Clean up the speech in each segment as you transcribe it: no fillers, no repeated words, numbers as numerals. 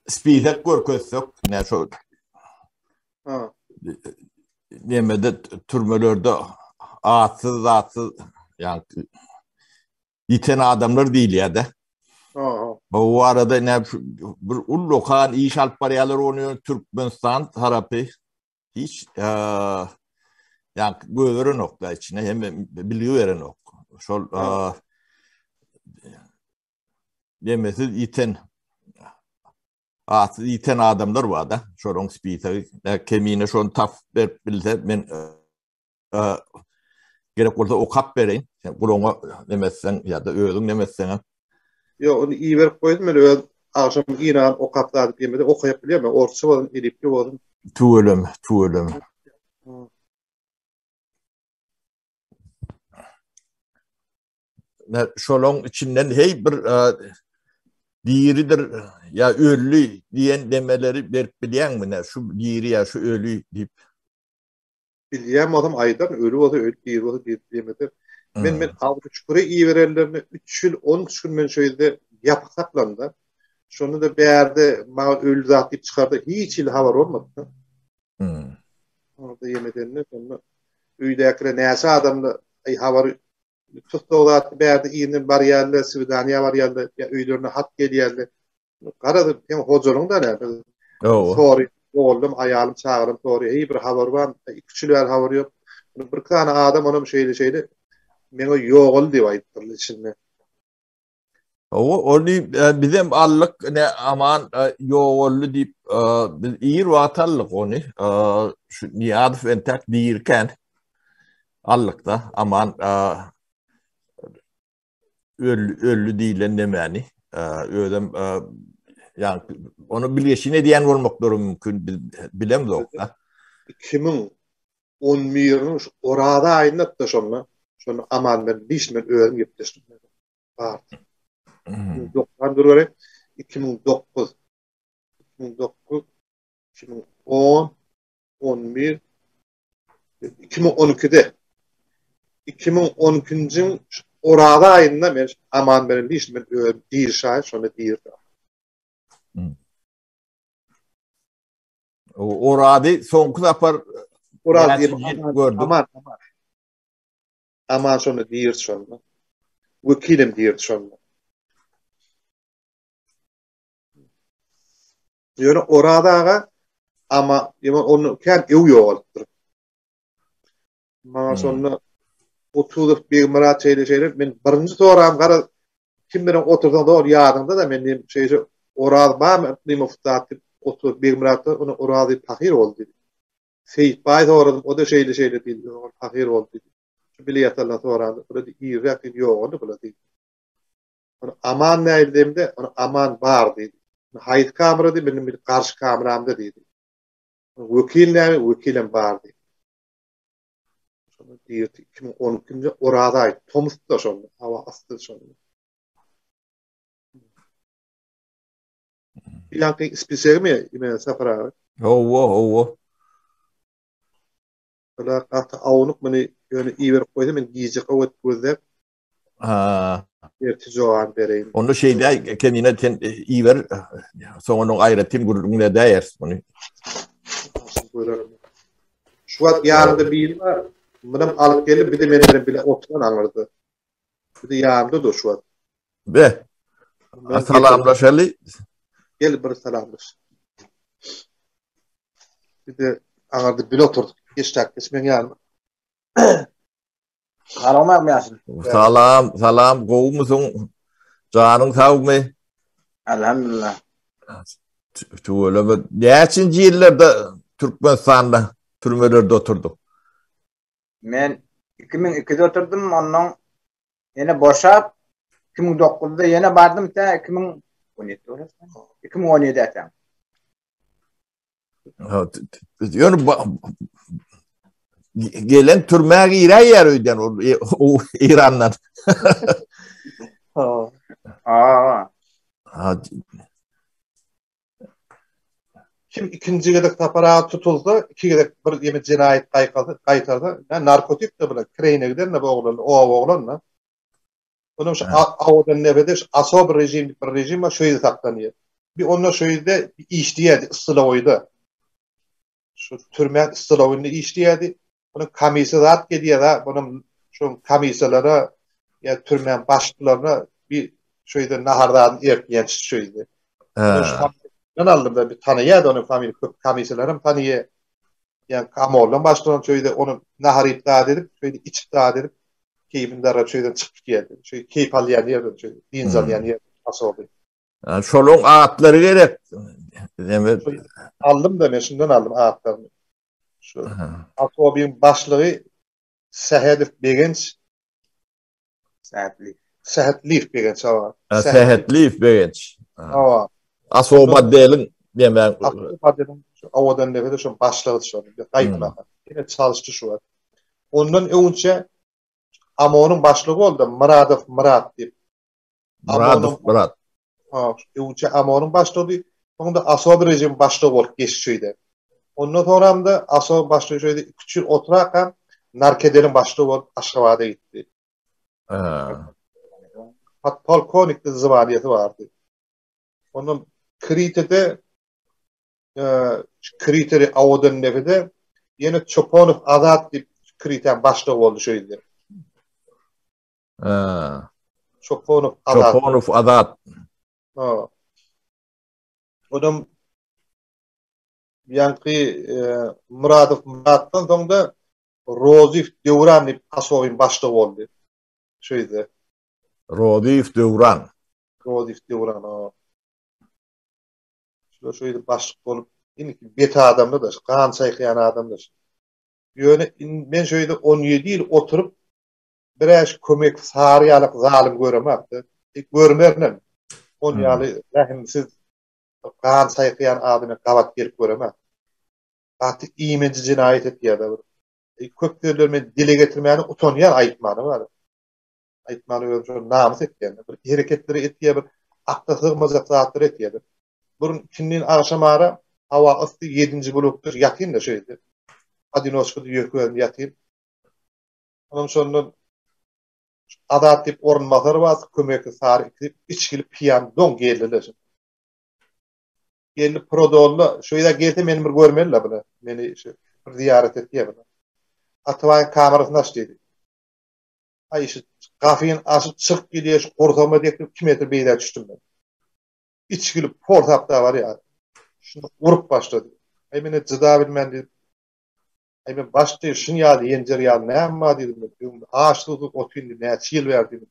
Spisek görkezsek, ne şo Ha. Nemede türmelerde atsyz zatsyz ýa ýiten adamlar diýilýär-de. Ha. Bu arada ne bir ullakan iş alyp barýarlar ony Türkmenistan tarapy hiç ýa göberenok da içine hem bilgi berenok. Şol demesiz ýiten atsyz ýiten adamlar bar-da. Şolaryň spisagi kemine şony tapyp berip bilse men gerek bolsa okap bereýin. Sen gulagyňa neme etseň ýa-da özüň neme etseň. Ýok, ony iberip goýdum men öz agşam ýynan okap zat diýmedi, okaýap bilýän men orsça bolsun, elipli bolsun. Tüweleme, tüweleme. Şolaň içinden heý bir diridir ýa öldi diýen demeleri berip bilýäňmi? Nä şu diri ýa şu öli diýip. Bilýän bolsam aýdaryn, öli bolsa öli, diri bolsa diri diýmese. Men men Abdyşüküre iberenlerine 3 ýyl 13 gün men şo ýerde ýapyk saklandy. Şonda-da bärde maňa öli zat diýip çykardy, hiç hili habar bolmady. Hmm. Orada ýemedende şonda öýdäkiler näçe adamda aý habary tussag zat bärde ýerinden barýarlar, swidaniýa barýarlar, ýa öýlerine hat gelýärler. Garaz, sen hojalygyň da näme? Sory, oglum, aýalym, çagalarym sory, heý bir habar bar, iki-üç ýyl bäri habar ýok. Bir sany adam onam şeýle-şeýle meňe ýogaldy diýip aýdypdyrlar içinde. Hawa, ony e, bizem aldyk, ne aman e, ýogaldy diýip, e, biz ir wagt aldyk ony. Şu Niýazow entäk diriken aldyk-da, aman öldi, öldi diýlen nemäni. Özem ýa ony bilgeşin edýän bolmaklary mümkin, biz bilemzok-da. 2011-iň şu Oraza aýynda-da şonda, şonda Aman bilen liçno men özüm gepleşdim. Bardy. 2090 dur gerek. 2009 2009 2010 11 2012-de 2012-nji Oraza aýynda men Aman bilen liçno men özüm diri şaýat şonda dirdi. Orady soňky sapar Oraz diýip gördüm. Aman, aman. Aman şonda diýirdi şonda. Wekilem diýirdi şonda. Ýöne Oraz aga ama ýöne onu kän öw ýogalypdyr. Maňa hmm. şonda Otuzow Begmyrat şeýle şeýle men birinji soram gara kim bilen otursaň dogry ýadyňda da men diýim şeýle Oraz barmy Yklimow zat diýip Otuzow Begmyratda ony Oraz diýip pahyr boldy diýdi. Seýitbaý soradym o-da şeýle şeýle diýdi ol pahyr boldy diýdi. Şu bile ýatanlar soranda bular irräk diýdi ýogaldy bular diýdi. Ony Aman nähili diýemde ony Aman bar diýdi. Haýsy kamera diýdi meniň garşy kameramda diýdi. Wekil näme wekilem bar diýdi. Şonda diýdi 2012-nji Oraz aýy tomusda şonda hawa yssydy şonda. Ýaňky spisegimi ime Sapar aga? Hawa, hawa. Bular gaty awunyk muny ýöne iberip goýsa men gije gowat gözläp. Ha. Erti jogap bereýin. Onda şeýle kemine sen iber soň onuň aýratyn gürrüňine däýeris muny. Şu wagt ýanynda biri bar. Munam alyp gelip bir de men bilen bile oturan aňyrda. Bir de ýanynda dur şu wagt. Be. Salamlaşaly. Gel bir salamlaş. Bir de aňyrda bile oturdyk. Geç geç men ýanyma. Salam ýaşyn. Salam, salam, gowumysyň? Janyň sagmy? Elhamdülillah. Tüweleme. Näçinji ýyllarda Türkmenistanda türmelerde oturdyň? Men 2002-de oturdum, ondan ýene boşap 2009-da ýene bardym tä 2017 2017 tä. Ýöne gelen türmä giräýýär öýden ol e, Irandan. Aa. Kim ikinji gezek Sapar aga tutulsa, iki gezek bir ýeme jenaýat gaýkalsa, gaýtarsa, narkotik de bular, kireýine giden de bu oglan, oba oglan da. Onuň şu awadan nebede şu asob rejim bir rejim bar, şu ýerde saklanýar. Bir onda şu ýerde işleýärdi, yssylawoýda. Şu türmän yssylawoýynda işleýärdi. Munuň komissiýa zat gelýär-ä, munuň şu komissiýalara ýa türmän başlyklaryna bir şu ýerde nahar zadyny ertýän şu ýerde. Men aldym da bir tanaýardy ony familiýa köp komissiýalar hem tanaýar. Ýa Kamoldan başlanan şu ýerde ony nahar iýip zat edip, şu ýerde içip zat edip, keýpini darap şu ýerden çykyp gidýärdi. Şu keýp alýan ýerden, şu dynç alýan ýer asoby. Şolaryň atlary gerek. Demek aldym da men şundan aldym atlaryny. Şu Asobyň başlygy Sähedow Begenç. Sähetliýew. Sähetliýew Begenç hawa. Sähetliýew Begenç. Hawa. Asob otdeliň demek. Asob otdeliň şu owadan nefede şu başlygy şu. Gaýtma. Ýene çalyşdy şu wagt. Ondan öňçe AMON-yň başlygy boldy Myradow Myrat diýip. Myradow Myrat. Ha, öňçe AMON-yň başlygy, soňda ASOB rejim başlygy bolup geçdi şu ýerde. Ondan soňram da ASOB başlygy şu ýerde 2-3 ýyl oturaka Narkedeliň başlygy bolup Aşgabada gitdi. Ha. Podpolkownik zwaniýasy bardy. Ondan Kritede e, Kriteri Awadan nefede ýene Çoponow Azat diýip Kritäň başlygy boldy şu ýerde. Ha. Çoponow Azat. Çoponow Azat. Ha. Odam ýaňky e, Muradow Muratdan soň da Roziýew Döwran diýip Asowyň başlygy boldy. Şu ýerde. Roziýew Döwran. Roziýew Döwran. Ha. Şular şu ýerde başlyk bolup, indiki bet adamlar da, gan çaýkaýan adamlar. Ýöne men şu ýerde 17 ýyl oturyp Biräş kömek sary ýalak zalym göremokda. Görmerinem. On ýaly rähimsiz gan çaýkaýan adamy gabat gelip göremok. Gaty iýmenji jenaýat etýär-de bir. Köp sözleri men dile getirmäne utanýan aýtmana bar. Aýtmana özüm şol namys etýän. Bir hereketleri etýär bir akla sygmajak zatlary etýär. Bir ikindin agşam ara hawa yssy ýedinji blokda ýatyn-da şeýdip. Odinoçkada ýeke özüm ýatyn. Onam şondan Azat diýip orunbasary bar, kömekçi Sary ikisi içgili piýan doň geldiler. Geldi Prodolla, şu ýere gelse meni bir görmeli-le bular. Meni şu bir zyýarat etýär bular. Atabaýyň kamerasyny aç diýdi. Aý şu gafyny açyp çykyp gelýär, şu gursagyma dek 2 metr beýlä düşdüm men. Içgili porsap da barýar. Şunu urup başlady. Aý men jyda bilmän diýip Aý men baş diýip şun ýaly ýenjer ýaly näme bar diýdim men. Öňde aç susuz otyryn diýdim, näçe ýyl bäri diýdim.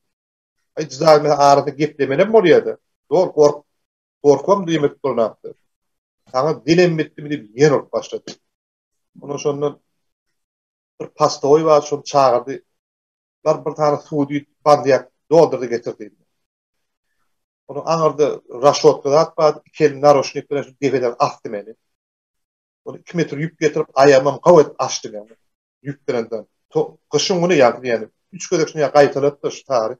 Aý jyda men arasynda geplemelem bolýardy. Dogry gork gorkam diýmek bolanakdy. Saňa dilem bitdimi diýip ýene urup başlady. Ondan şondan bir pastowy bar şony çagyrdy. Bar bir sany suw diýip bandýak doldurdy getir diýdi. Onuň aňyrda raşotka zat bardy, iki elim naroşnik bilen şu depeden asdy meni. Ony 2 metr ýüp getirip aýagymam gaw edip açdym ýagny. Ýüp bilenden. Gyşyň güni ýagny diýeni. Üç gezek şuny gaýtalady-da şu sary.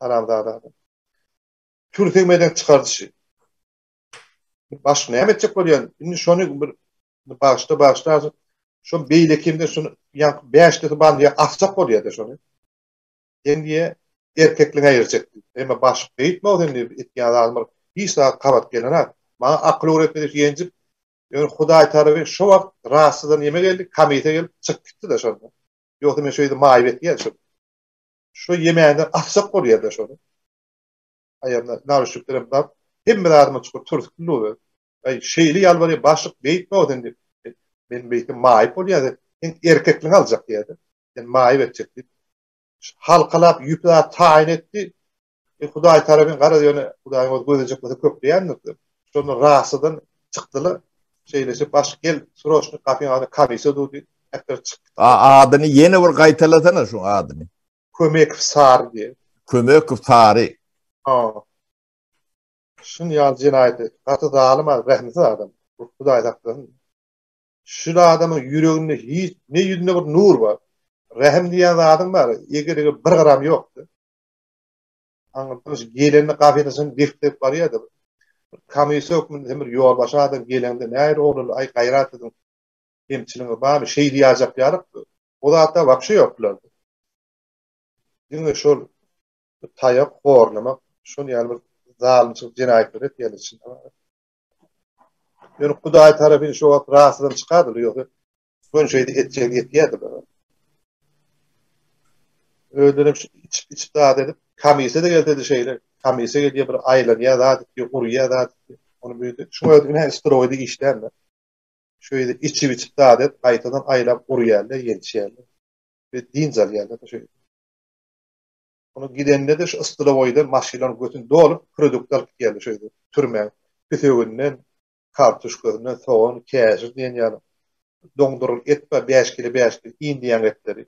Haramzada adam. Türsegmeden çykardy şi. Baş näme etjek bolýan? Indi şony bir bagyşla bagyşla. Şo beýlekimde şuny ýaňky bäşlisi bandyýa asjak bolýar-da şony. Sen diýe erkekligiňi aýyrjak diýip. Emma başlyk beýtme sen diýip etýän zadyň bir hiç zat gabat gelenok. Maňa akyl öwretmedi ýenjip. Ýöne Hudaý taraby şo wagt rasydan ýeme geldi, komissiýa gelip çykyp gitdi-de şonda. Ýogsa men şo ýerde maýyp etýän şo. Şo ýemänden asjak bolýar-da şony. Aýagymda naruşniklerem bar. Hemme zadyma çukur türsükli dur. Aý şeýle ýalbarýar başlyk beýtme sen diýip. Men beýtsem maýyp bolýan sen erkekligiňi aljak diýýär-de. Sen maýyp etjek diýip. Halkalap ýüpi zat taýyn etdi. E, Hudaý tarapyn garaz ýöne Hudaýyň öz gözejek bolsa kökleýändir. Şonda rasadan çykdylar. Şeýleşip baş gel sroçny gapyň agzynda komissiýa durdy. Äkdir çykdy. A adyny ýene bir gaýtalasana şu adyny. Kömekow Sary diýip. Kömekow Sary. Ha. Şun ýaly jenaýat gaty zalym adam, rehimsiz adam. Hudaý saklasyn. Şul adamyň ýüreginde hiç ne ýüzünde bir nur bar. Rehim diýen zadyň bar, eger-eger bir gram ýokdy. Aňyrdan gelende gafynasyny depdep barýardy. Komissiýa hökmünde sen bir ýolbaşçy adam geleňde nähili oglanlar, aý gaýrat ediň, kemçiligiňiz barmy, şeý diýäýjek ýalyk. O zatlar wapşe ýok bularda. Diňe şol taýak horlamak, şol ýaly bir zalymçylyk jenaýatlary etýärler içinde. Ýöne Hudaý tarapyn şo wagt rasydan çykardylar, ýogsa gön şeýdi etjegini etýärdiler. Özlerem şu içip-içip zat edip, komissiýa-da gelsedi şeýle, komissiýa gelýär bir aýlanýar zat etýär, urýar zat etýär. Ony bu ýerde, şuň özi ine stroýda işländir. Şu ýerde içip-içip zat edip, gaýtadan aýlap urýarlar, ýençýärler. We dynç alýarlar şu ýerde. Onuň gidende-de şu stylowoýdan maşynlaryň götüni dolup produkt alyp gidýärler şu ýerde. Türmäň tüfeginden, kartuşkasyndan, sogan, käşir diýen ýaly doňdurylan et bar, bäş kile, bäş kile iýin diýýän etleri.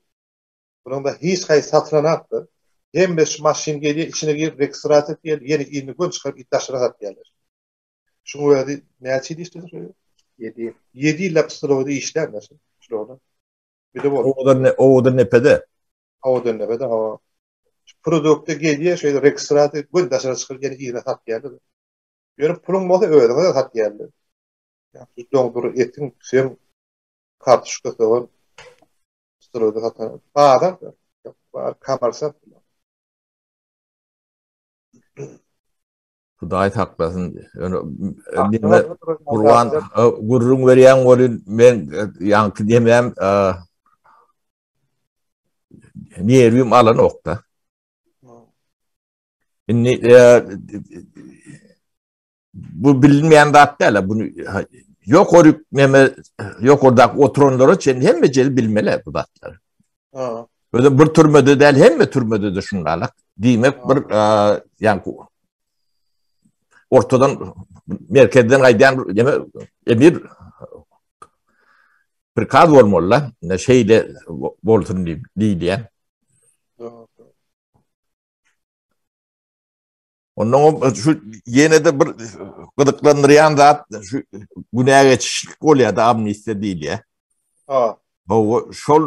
Bunuň-da hiç haýsy satylanakda. Hemme şu maşyn gelýär, içine girip registrasiýa etýär, ýene yzyny göni çykaryp daşyna satýarlar. Şuň özi näçe ýyl işledi şu ýerde? Ýedi ýyl. Ýedi ýyllap stylowoýda işländir şu. Şularda. Bile boldy. Owadan, owadan nepede. Owadan nepede, hawa. Şu produkty gelýär, şeýle registrasiýa göni daşyna çykaryp ýene yzyna satýarlar. Ýöne puluň bolsa özüňe-de satýarlar. Ýa doňdur etiň, sen kartoşka sogan stroýda satan bazar bar, kamarsa. Hudaý saklasyn. Ýöne neme Gurban gürrüň berýän welin men ýaňky demem nerwim alanokda. Indi bu bilinmeýän zat däl. Bunu ýokary neme ýokardaky oturanlara çenli hemme jeli bilmeli bu zatlary. Ha. Öyle bir türmede däl, hemme türmede de şungalak. Diýmek bir ýa ortadan merkezden gaýdýan neme emir prikaz bolmaly la. Şeýle bolsun diýip diýilýär. Ondan şu ýene-de bir gyzyklandyrýan zat şu günä geçişlik bolýar-da amnistiýa diýilýär. Ha. Hawa, şol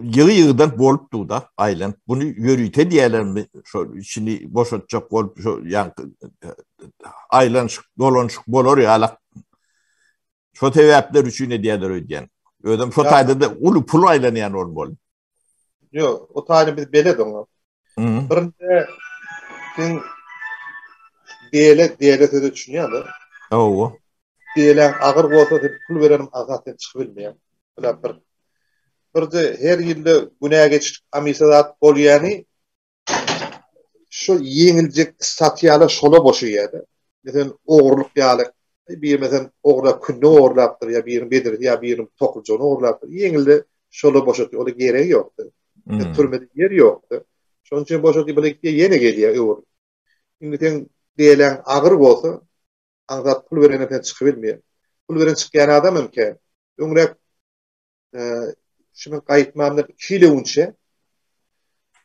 ýygy-ýygydan bolup dur-da, aýlanyp. Bunu ýörite diýerlermi, şo içini boşatjak bolup, şo ýaňky aýlanyşyk, dolanyşyk bolar ýalak. Şo sebäpler üçin edýärler öýdýän. Özem şo taýda-da uly pul aýlanýan bolmaly. Ýok, o taýyny biz belet oňa. Birinji sen dele, dele söze düşünýän-de. Hawa. Deleň agyr bolsa sen pul berenim azat sen çykyp bilmeýäň. Bile bir. Birde her ýylda günä geçip amisa zat bolýany Şu ýeňiljek statýalar şola boşaýar-da. Meselem, ogurlyk ýaly, bir meselem, ogurlap künde ogurlapdyr ýa biriniň bedresi ýa biriniň tokuljagyny ogurlapdyr. Ýeňilde şola boşatýar. Ola geregi ýokdy. Hmm. Türmede ýer ýokdy. Şonuň üçin boşatyp bile gitýär, ýene gelýär öwür. Indi sen diýelen agyr bolsa, aňsat pul berene sen çykyp bilmeýär. Pul beren çykýan adam hem kän. Öňräk Şu men gaýtmamdan 2 ýyl öňçe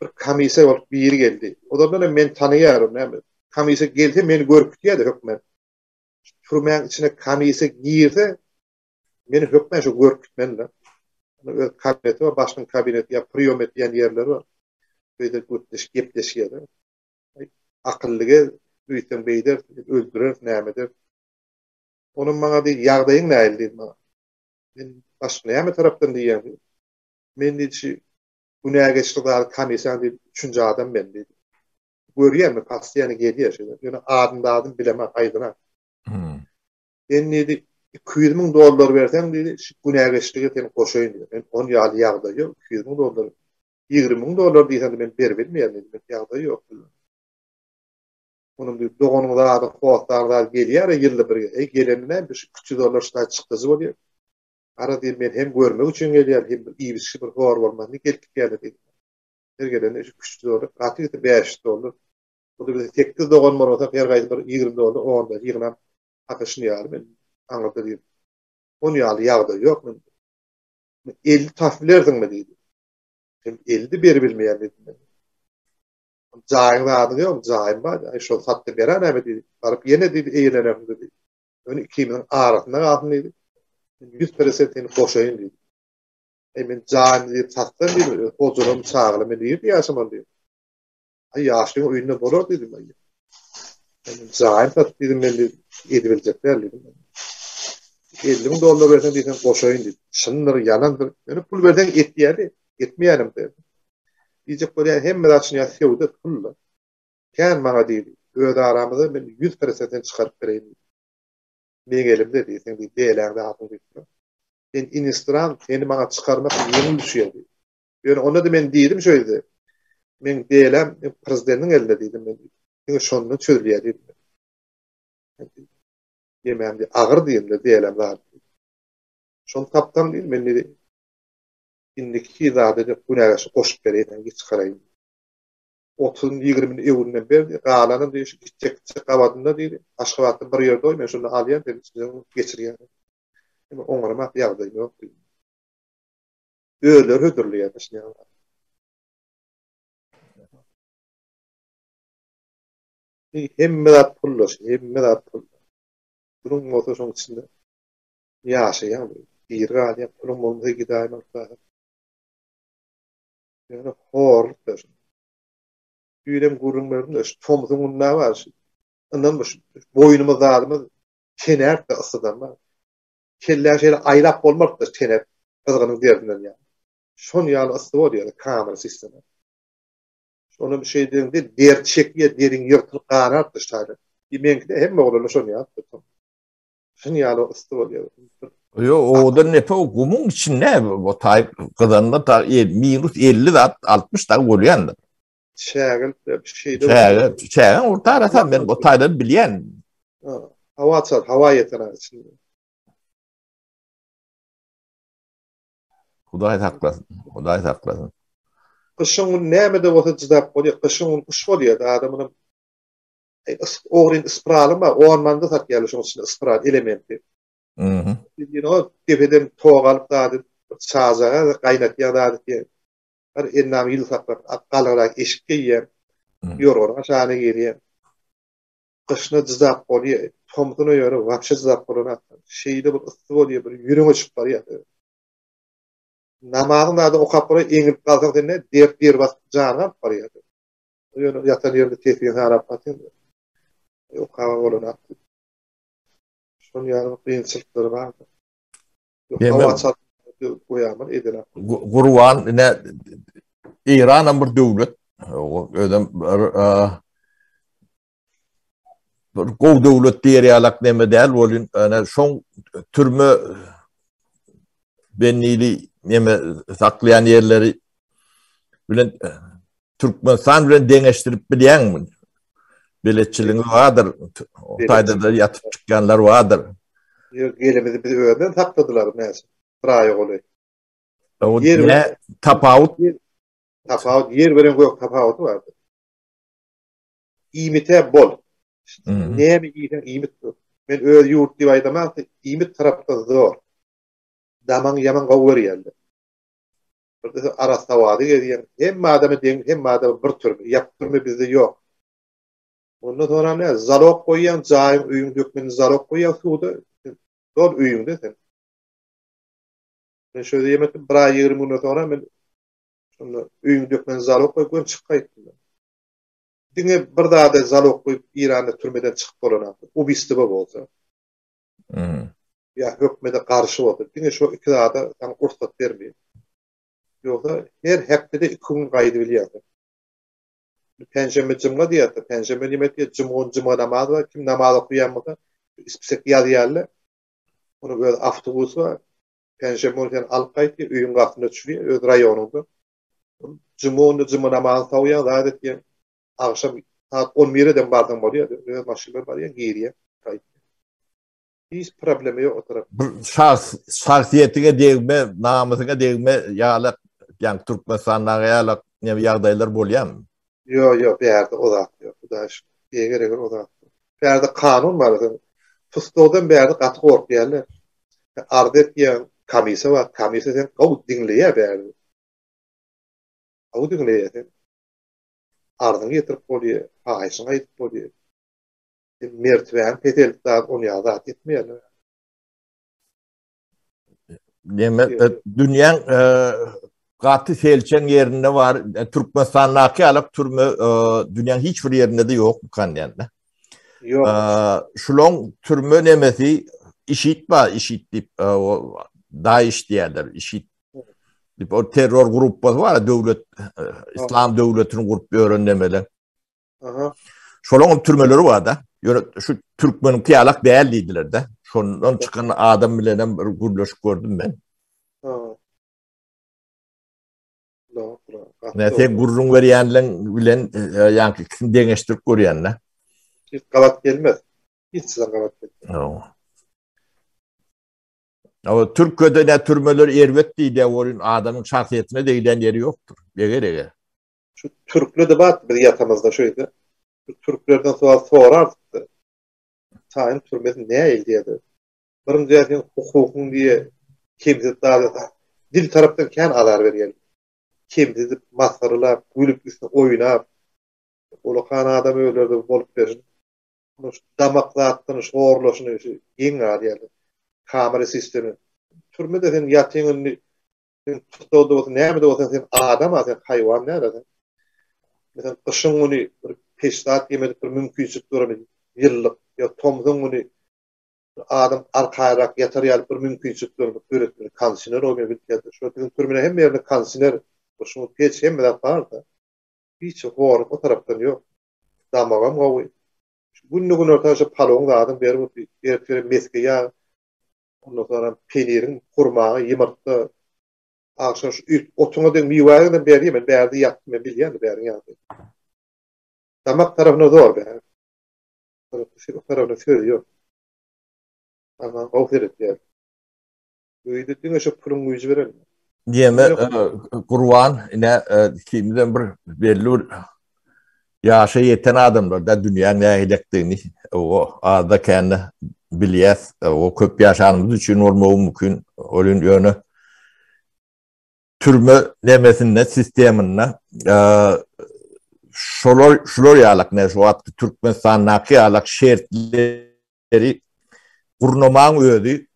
bir komissiýa bolup biri geldi. Ozaldan hem men tanaýarym näme. Komissiýa gelse meni görüp gitýärdi hökmän. Türmäň içine komissiýa girse meni hökmän şu görüp gitmeli. Öz kabineti bar, başlygyň kabineti ýa priýom etýän ýerleri bar. Beýde gürtleş, gepleşýärler. Akylly gel, öýtseň beýder, öldürer, näme eder. Onuň maňa diýdi, ýagdaýyň nähili diýdi maňa. Men başga näme tarapdan diýýäň diýdi. Men diýdi şu günä geçdi zady komissiýanyň diýdi üçünji adam men diýdi. Görýän men postoýany gelýär şeýle. Ýöne adyny zadyny bilemok aýdyna. Hmm. Sen diýdi 200 müň dollar berseň diýdi şu günä geçdige seni goşaýyn diýdi. Men on ýaly ýagdaý ýok 200 müň dollar. 20 müň dollar diýseň men beribilmeýän diýdi. Men ýagdaý ýok diýdi. Onuň diýip doganyň zady, hossar zady gelýär ýylda bir gezek. Eý, gelende näme şu 300 dollar şular çykdajy bolýar. Gara diýip men hem görmek üçin gelýär, hem bir iýip-içgi bir hor bolmasyn diýip gelip gitýärler diýdi. Her gelende şu 300 dollar, gaty gitse 500 dollar. Bu da bize 8 dogan bolmasa her gaýsy bir 20 dollar, 10 dollar ýygnap akyşyny ýaly men aňyrda diýip. On ýaly ýagdaý ýok men. 50 tapyp bilersiňmi diýdi. Sen 50 beribilmeýän diýdim men. Jaýyň zadyň ýokmy? Jaýym bar. Aý, şol satdy beräý näme diýdi. Baryp ýene diýdi, eýlenersiň diýdi. Ýöne ikimiziň arasynda galsyn diýdi. Men 100% seni goşaýyn diýdi. Aý, men jaýymy diýip satsam diýdi, öz hojalygym, çagalarym men nirde ýaşamaly diýdi. Aý, ýaşlygyň öýünde bolar diýdim. Aý, men jaýymy satyp diýdim, men diýdim, edibiljek däl diýdim. 50 müň dollar berseň diýseň goşaýyn diýdi. Çyndyr, ýalandyr. Ýöne pul berseň etýärdi, etmeýänem däl. Diýjek bolýan hemme zat şuny ýaly söwda pul-da. Kän maňa diýdi. Öz aramyzda men 100 prosent çykaryp bereýin diýdi. Meň elimde diýdi, seň diýdi, deläň zadyň diýdi. Sen inistran, seni maňa çykarmak ýeňil düşýär diýdi. Ýöne onda-da men diýdim şeýle, meň deläm prezidentiň elinde diýdim men. Diňe şondan çözülýär diýdim. Ýemem diýdi, agyr diýdim, deläm zat. Şony tapsaň diýdi, men diýdi, indiki zady diýip günägäşi goşup bereýin, sen çykaraýyn. Otuzyny, ýigrimini öwründen berdi, galanyny diýdi, şu gitjek gitjek gabadynda diýdi, Aşgabatda bir ýerde goý, men şonda alýan, seni içinden geçirýän. Emma oňarmak ýagdaýym ýok diýdi. Özleri hödürleýär şuny. Hemme zat pulda, hemme zat pulda. Puluň bolsa şoň içinde ýaşaýaň, diri galýaň, puluň bolmasa gidäýmek lazym. Ýöne horluk da şu. Düýnem gürrüň berdim-de, şu tomsuň gününe bar, şu ynanma şu boýnumyz zadymyz tenäp-de yssydan bar. Kelläň şeýle aýlap bolmardy-da tenäp gyzgynyň derdinden ýaly. Şon ýaly yssy bolýar kamera sistema. Şonam şeýdeňde der çekýär, deriň ýyrtylyp ganardy şaýda. Meňki-de hemme oglanlar şon ýaly. Şun ýaly yssy bolýar. Ýo, owadan nepe o gumuň içinde o taýyp gyzanda ta e, minus 50 zat 60 dag bolýandyr. Çägel bir şeyde. Çäge, çägeň orta arasy men bu taýdan bilýän. Hawa çal, hawa ýeter içinde. Hudaý saklasyn. Hudaý saklasyn. Gyşyň gün näme-de bolsa jydap bolýar. Gyşyň gün gyş bolýar. Adamyň Ogryn ispraly bar, on manda satýarlar şoň içinde ispral elementi. Mhm. Ýene o depeden tok alyp zady çajaga gaýnatýan zady diýen. Bir endam ýyl saklap galyrak eşik geýýän. Ýorganyň aşagyna girýän. Gyşyna jydap bolýar. Tomsuna ýöne wapşe jydap bolanok. Şeýle bir yssy bolýar, bir ýüregiň öçüp barýar. Namazyň zady okap bolýar, eňilip galsaň sende dert der basyp janyňy alyp barýar. Ýöne ýatan ýerinde tesbih sarap batyn. Okaba bolanok. Şol ýaly kynçylyklary bar. Hawa çal goýamyr edene. Gurban ine Eýran hem bir döwlet. Özem bir bir gowy döwlet diýer ýalak neme däl bolun. Ene şoň türme bennili neme saklaýan ýerleri bilen Türkmenistan bilen deňeşdirip bilýäňmi? Beletçiligiň bardyr. O taýda-da ýatyp çykýanlar bardyr. Ýok, elimizi biz özden sakladylar näçe. Bir aýa golaý. O ne tapawut? Tapawut ýer bilen gök tapawuty bardyr. Iýmite bol. Näme iýseň iýmit. Men öz ýurt diýip aýdamak, iýmit tarapda zor. Damaň ýaman gowy berýärler. Bir arassa wady gezýän. Hemme adamy deň, hemme adamy bir türme. Ýapyk türme bizde ýok. Ondan soňra ne? Zalog goýýaň, jaýyň, öýüň dökmenini zalog goýýaň suda. Dol öýüňde sen. Men şöyle ýemedim, bir aý 20 günden soňra men şonda öýüň dökmenini zalog goýup, göni çykyp gaýtdym. Diňe bir zada zalog goýup Iranda türmeden çykyp bolanok. Ubiýstwo bolsa. Hmm. Ýa hökmede garşy bolsa, diňe şo iki zada saňa rugsat bermeýär. Ýogsa her hepdede iki gün gaýdybilýärsiň. Penşenbe jumga diýýärse, penşenbe nime diýýär, jumga gün jumga namaz bar, kim namaz okaýan bolsa, spisek ýazýarlar. Onuň öz awtobusy bar. Penşenbe gün seni alyp gaýtýar, öýüň gapysynda düşürýär, öz raýonyňda. Jumga günde jumga namazyny sowýaň, zat etýäň. Agşam saat on bireden barsaň bolýar, öz maşyn bilen barýaň, girýäň, gaýtýaň. Hiç problema ýok o tarap. Bir şahs, şahsyýetiňe degme, namysyňa degme ýalak, ýaňky Türkmenistandaky ýalak neme ýagdaýlar bolýarmy? Ýok, ýok, bärde o zat ýok. Hudaýa şükür. Eger eger o zat ýok. Bärde kanun bar. Sen tussagdan bärde gaty gorkýarlar. Arz etýäň, komissiýa bar, komissiýa seni gowy diňleýär bärde. Gowy diňleýär seni. Arzyňy ýetirip bolýar, haýyşyňy aýdyp bolýar. Mertebäňi peseltip zat, ony ýaly zat etmeýärler. Neme, e, dünýäň e, gaty selçeň ýerinde bar. E, Türkmenistandaky ýaly türme e, dünýäň hiç bir ýerinde de ýok kan diýende. Ýok. E, şulaň türme nemesi IŞİD bar, IŞİD diýip, e, o DAEŞ diýerler, IŞİD diýip o terror gruppasy bar, döwlet e, islam döwletini gurup ýören nemeler. Aha. Şolaň hem türmeleri bar da. Ýöne şu türkmeniňki ýalak däl diýdiler de. Şondan çykan adam bilenem bir gürleşip gördüm men. Ha. Ne sen gürrüň berýänleň bilen ýaňky ikisini deňeşdirip görýän-de. Hiç gabat gelmez. Hiç zat gabat gelmez. Hawa. Ama Türkiye'de ne türmeler erbet diýdi, onuň adamyň şahsyýetine degilýän ýeri ýokdur. Eger-eger. Şu türkle de bar biz ýatamyzda şeýde. Şu türklerden sowal sorardyk. Taýyn türmesi nähili diýerdi. Birinji seň hukukyň diýe kemsidip zat dil tarapdan kän azar berýär. Kemsidip, masgaralap, gülüp üstüne oýnap ulakan adam ölerdi bolup bersin. Şu damak zatdan şorlaşyny şu geň galýar. Kamera sistemi. Türmede sen ýatyň indi sen tussagda bolsa näme-de bolsa sen adam-a sen haýwan däl-a sen. Meselem gyşyň güni bir peç zat ýemedik bir mümkinçilik duran ýyllyk ýa tomsuň güni Adam arkaýrak ýatar ýaly bir mümkinçilikleri döretmeli. Kondisioner goýmaly bitýärdi. Şo biziň türmede hemme ýerinde kondisioner, şuň peç hemme zat barda. Hiç horluk o tarapdan ýok. Damagam gowy. Şu günde-günortan şu palowyň zadyny berip otyr. Ertire mesge ýag, ondan soňra peniriň, hurmaňy, ýumurtga, agşam şu üýt otuňa deň miwäňem berýär. Men bärde ýatdym, men bilýän bäriň ýagdaýyny. Damak tarapyna zor bäri. O tarapyna söz ýok. Aman gowy seretýär. Öýde diňe şu puluň güýji beren. Diýeme Gurban ine ikimizem bir belli bir ýaşa ýeten adamlar da dünýäň nähilekdigini o azda kände bilýäs. O köp ýaşanymyz üçin bolmagy mümkin. Ol ýöne türme nemesinde sisteminde şolar şular ýalak ne şu wagtky Türkmenistandaky ýalak şertleri gurnamaň özi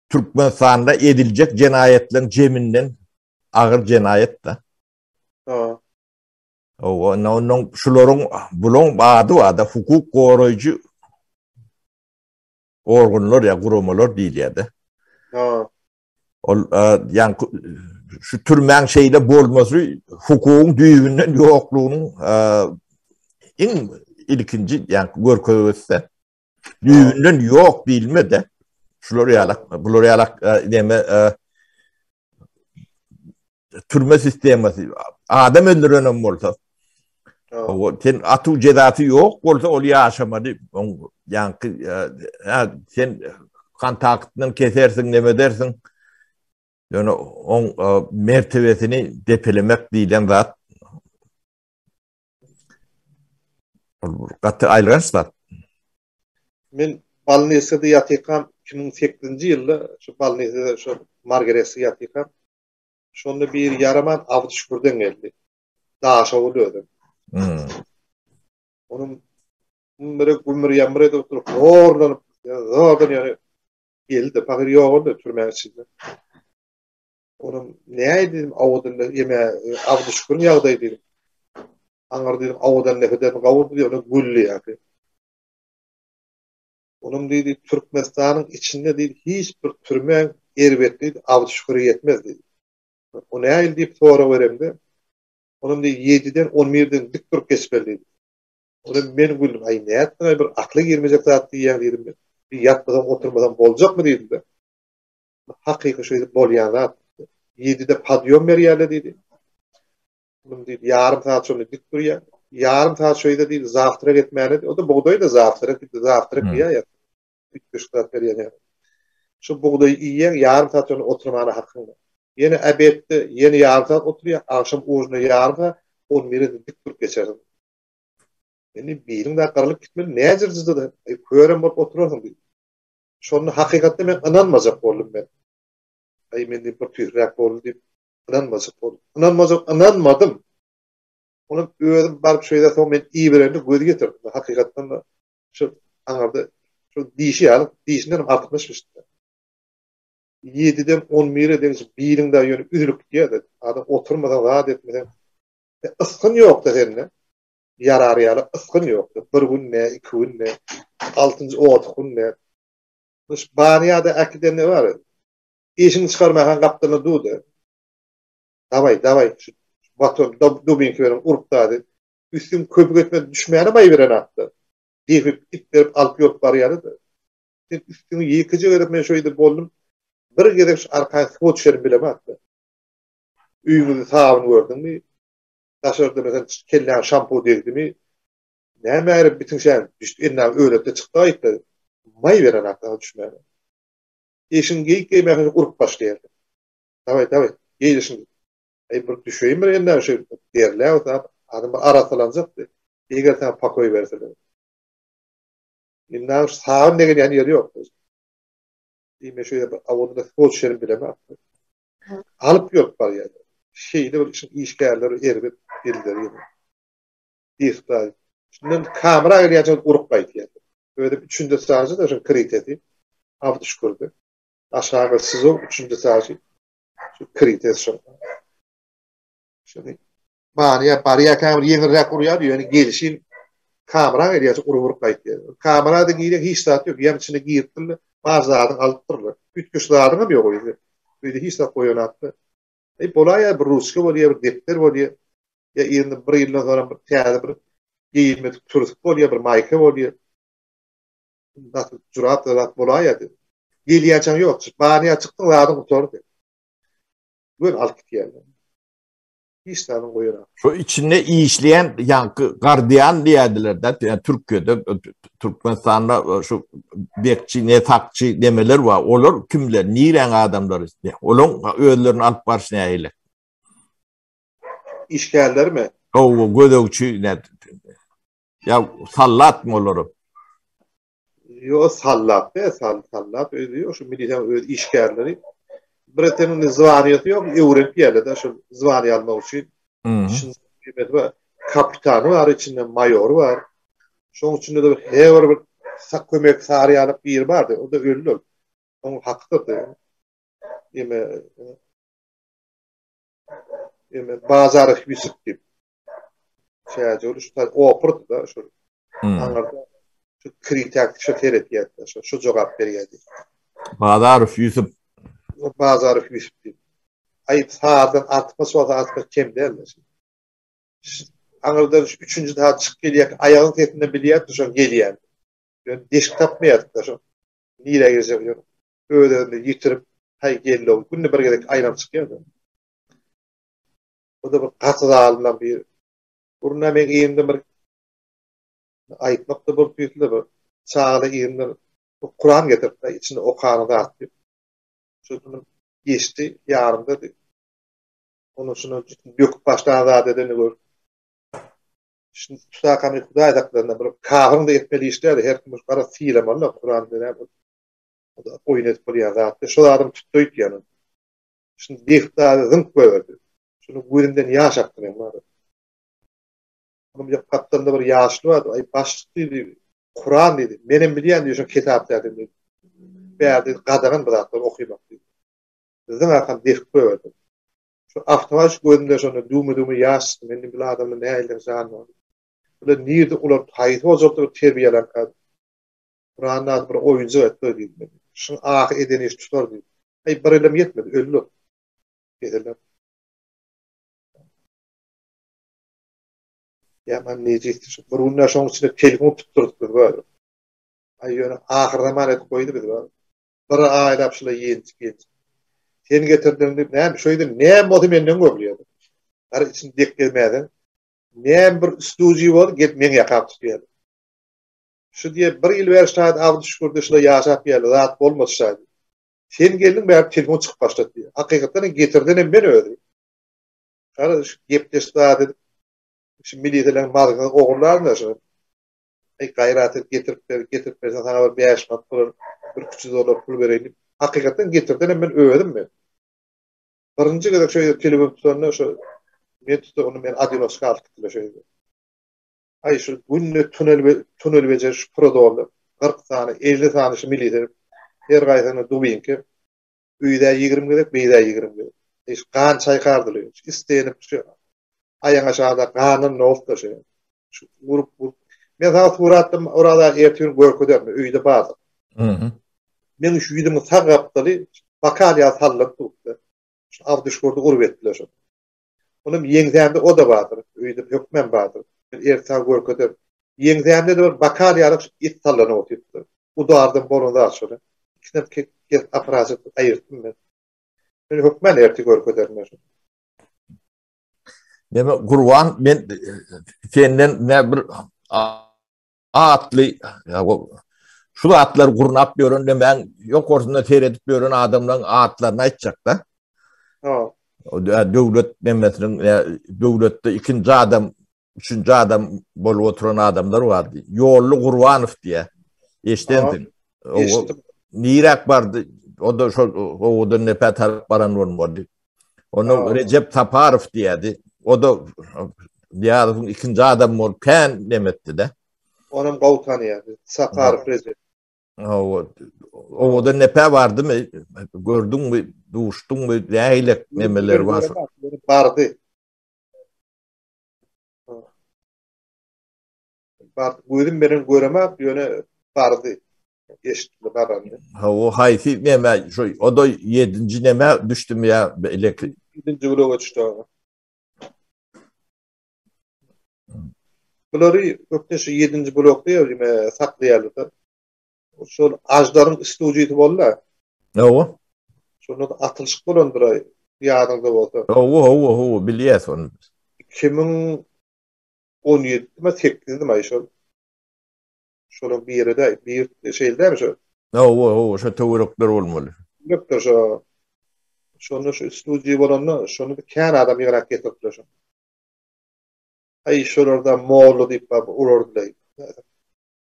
Türkmenistanda ediljek jenaýatlaryň jeminden agyr jenaýat da. Ha. Owa, ondan şularyň bulaň ady bar-da hukuk goraýjy organlar ýa guramalar diýilýär-de. Ha. Ol ýaňky şu türmäň şeýle bolmasy hukugyň düýbünden ýoklugynyň iň ilkinji ýaňky görkezgisi. Düýbünden ýok diýilmedi. Şular ýalak, bular ýalak näme türme sistemasy adam öldürenem bolsa o sen atuw jezasy ýok bolsa ol ýaşamaly oň ýaňky sen kontaktyndan kesersiň neme edersiň ýöne oň mertebesini depelemek diýlen zat gaty aýylganç zat. Men bolnisada ýatykam 2008-nji ýylda şu bolnisada şu Margaretde ýatykam Şonda biri ýaraman Abdyşükürden geldi. Daşoguz özem. Hmm. Onuň gümmür gümmür ýamyr edip oturyp zorlanyp, zordan ýöne geldi. Pahyr ýogaldy türmäň içinde. Onuň näýdi diýdim, Awadanda ýeme Abdyşüküriň ýagdaýy diýdim. Aňyr diýdim, Awadan nefeden gawurdy diýip, ony güldi ýa. Onuň diýdi, Türkmenistanyň içinde diýdi, hiç bir türmäň erbetli diýdi, Abdyşüküre ýetmez diýdi. O nähili diýip sorag beremde, onuň diýdi, ýediden on birden dik durup geçmeli diýdi. Onda men güldüm, aý nätdiň-aý bir akyla girmejek zat diýýäň diýdim men. Bir ýatmasaň oturmasaň boljakmy diýdim-de. Hakyky şeýdip bolýan zat. Ýedide podýom berýärler diýdi. Muny diýdi, ýarym saat şonda dik durýar. Ýarym saat şeýde diýdi, zawtrak etmäne, o-da bugdaý-da zawtrak diýdi, zawtrak hmm. diýýär. Üýtgeşik zat berýän ýaly. Şu bugdaýy iýýäň, ýarym saat şonda oturmana hakyň bar. Ýene obedde ýene ýarym saat oturýar, agşam ujunda ýarym saat, on bire dik durup geçersiň. Indi biriň da gyrylyp gitmeli, näjir jyda, körem bolup oturarsyň diýdi. Şonda hakykatda men ynanmajak boldum men. Aý men diýip bir tüýsräk boldy diýip Ynanmajak boldum. Ynanmajak, ynanmadym. Onuň özüm baryp şeýle soň men iberende göz getirdim. Hakykatdan da şu aňyrda şu dişi ýaly, dişinden hem artyklaşmyşdy. 7-den 11-e deňiç biriň de ýöne üzülip gidýärdi. Adam oturmasaň, zat etmeseň, ysgyn ýokdy sende. Ýarar ýaly ysgyn ýokdy. Bir gün ne, iki gün ne, altynjy orta gün ne. Şu banýada äkidende bar. Işiňi çykarmaýaň gapdalynda dur-da. Dawaý, dawaý, şu baton, dubinki beriň, urup dady. Üstüň köpük etmez, düşmänem aýberen atda. Depip, it berip alyp ýolup barýardy-da. Sen üstüňi ýekeje gezek men şo ýerde boldum. Bir gezek şu arkaýyn suwa düşerim bilemok-da. Öýüňizde sabyn gördüňmi? Daşarda meselem kelläňe şampu degdimi? Näme ärip bitiň şäň düşdi ennam öýletde çykdy aýtdy. Maý beren aklyňa düşmäge. Eşigiňi geýip geýmäkä urup başlaýar. Daway daway geý eşigiňi. Aý bir düşeýin bir ennam şu derläp zat adam bir arassalanjakdy. Eger saňa pakoý berseler. Ennam şu sabyn degenýän ýeri ýok. Diýme şu ýerde awuda suwa düşerim bilemok. Alyp ýörüp barýar. Şeýle bir işiň işgärleri erbet elleri ýene. Diýip Şundan kamera gelýänçä urup gaýtýar. Özüm üçünji stajy da şu kritesi. Abdy şükürdi. Aşagy SIZO üçünji stajy. Şu kritesi şu. Şuny Barýa, barýa käbir ýeňilräk urýar, ýöne gelşin kamera gelýär, urup urup gaýtýar. Kamerada girýän hiç zat ýok, ýa içine giripdirler, bar zadyň alypdyrlar. Üýtgeşik zadyň hem ýok öýde. Öýde hiç zat goýanakda. Eý bolaýar bir ruçka bolýar, bir depder bolýar. Ýa ýerinde bir ýyldan soňra bir täze bir geýilmedik türsük bolýar, bir maýka bolýar. Nasıl jurap da zat bolaýar diýip. Gelýänçäň ýok, barýa çykdyň zadyň gutardy. Gör alyp gitýärler. Hiç zadyň goýanak. Şu içinde işleýän ýaňky gardian diýerdiler-de, ýa Türkiýede, Türkmenistanda şu bekçi, ne sakçy demeler bar. Olar kimler, niräň adamlary? Olaň özlerini alyp barşy nähili? Işgärlermi? Hawa, gözegçi, ne? Ýa sallatmy olar? Ýok, sallap däl, sal, sallap özi ýok, şu milisiýanyň öz işgärleri. Bir eteniň zwaniýasy ýok, öwrenip ýerler-de şu zwaniýa almak üçin. Şunda bar, kapitany bar içinde, maýory bar. Şoň içinde de her bir kömek sary ýalyk biri bardy, o da öldi ol. Oň hakydyr. Ýeme Ýeme Bazarow Ýusup diýip. Şäjewli şu taý opurdy da şu. Hmm. Aňyrda şu kritak şu seretýärdi, şu şu jogap berýärdi. Bazarow Ýusup. Bazarow Ýusup diýip. Aýyp sardan artykmaç bolsa artykmaç kem däl. Aňyrdan şu üçünji saat çykyp gelýär, aýagyň sesinden bilýärdi şoň gelýän. Ýöne deşik tapmaýardy da şo. Nirä girjek ýok. Öz-özüni ýitirip, haý geldi, günde bir gezek aýlanyp çykýardy. O da bir gaty zalymlaň biri. Burna meň yzymdan bir aýtmak da bir tüýsli bir çagalar yzymdan bir Kuran getirip içinde okany zat diýip. Şondan geçdi ýanymda diýip. Onu şunu döküp başlan zat edeni gör. Şunu tutakamy Hudaý saklasyn bir kahyryň da etmeli iş däl, her kim gara sylamaly Kuran diýen oýun edip bolýan zat. Şol adam tutdy öýtýän. Şuny degip zady zyňk goýberdi. Şuny gözümden ýaş akdy meň bar. Onuň bir gapdalynda bir ýaşly bardy. Aý başlyk diýdi, Kuran diýdi. Menem bilýän diýdi, şoň kitap diýdi. Bärde gadagan bir zatlar okymak diýdi. Zyň arkam degip goýberdi. Şu awtomat şu gözümden şonda düwme-düwme ýaş çykdy. Men diýdim, bu adamlar nähili jan boldy. Bular nirde ular haýsy ojakda bir terbiýelenkä? Kuranda ady bir oýunjak etdi diýdim men. Şuň ahy eden iş tutar diýdim. Aý bir ýylam ýetmedi, öldi. Keseller. Ýaman nejisdi şu. Bir günde şoň içinde telefon tutdurdyk biz bar. Aý ýöne ahyr zaman edip goýdy bizi bar. Bir aýlap şula ýenjip ýenjip. Sen getirdiň diýip näme şo ýerde näme bolsa menden görülýär. Gara içini dek gezmäden. Näme bir üstüji boldy gelip meň ýakam tutýar. Şu diýe bir ýyl bäri şaýat Abdy Şükürde şula ýaşap geldi, zat bolmady şaýat. Sen geldiň bäri telefon çykyp başlady diýe. Hakykatdan hem getirdenem men özi. Gara şu gepleşip zat edip şu miliseleriň mazgyny ogurlaryn-da şu. Eý gaýrat et getirip ber, getirip berseň saňa bir 5 manat bolar, bir küçük dollar pul bereýin diýip. Hakykatdan getirdenem men özüm men. Birinji gezek şo ýerde telefon tutanda şo men tutdy, ony men odinoçka alyp gitdiler şo ýerde. Aý şu günde tunel tunel bejeriş pura doldy. 40 sany, 50 sany şu milise her gaýsyna dubinki. Öýdä 20 gezek, beýdä 20 gezek. Eş gan çaýkardylar. Istenip şu aýaň aşagda gandan nolupdyr şu. Şu urup urup. Men sana suratda orada ertir görkederim öýde bardyk. Mhm. Men şu ýüzümiň sag gapdaly bakal ýa sallap durupdy. Şu Abdyşkurdy urup etdiler şu. Onuň ýeňsämde o-da bardyr, öýde hökmän bardyr. Men ertir görkezerin. Ýeňsämde-de bir bakal ýaly it sallanyp otypdyr. Udardan bolan zat şol. Ikisinem kesip operasiýa edip aýyrtdym men. Men hökmän ertir görkezerin men şony. Neme Gurban men senden ne bir atly şu zatlary gurnap ýören nemäň ýokarsynda seredip ýören adamlaryň atlaryny aýtjakda. Ha. Döwlet nemesiniň döwletde ikinji adam, üçünji adam bolup oturan adamlar bardy. Ýolly Gurbanow diýä. Eşdensiň. Eşitdim. Niräk bardy? O da şol owadan nepä tarap baran bolmaly. Onda Rejep Saparow diýýärdi. O da Nyýazowyň ikinji adamy bolup kän nemetdi-de. Onam gowy tanýardy. Saparow Rejep. Hawa. Owadan nepä bardymy? Gördüňmi? Duşduňmy? Nähili nemeler bar? Bardy. Bardy. Gözüm bilen göremok, ýöne bardy. Eşitdim barany. Hawa, haýsy neme şu o da 7-nji neme düşdümi ýa beýleki? 7-nji bloga düşdi. Bulary ökde şu 7-nji blokda ýa saklaýarlar. Şol Ajdaryň studiýasy boldy. Hawa. Şonda da atylyşyk bolandyr ýadyňda bolsa. Hawa, hawa, hawa, bilýäs ony. 2017 mi 8 mi şol. Şolaň biri-de, bir şeýle dälmi şo? Hawa, hawa, şo töwerekler bolmaly. Ýokdur şo. Şonda şu studiýa bolanda, şonda bir kän adam ýygnap getiripdiler şo. Aý, şolarda molla diýip baryp urardylar.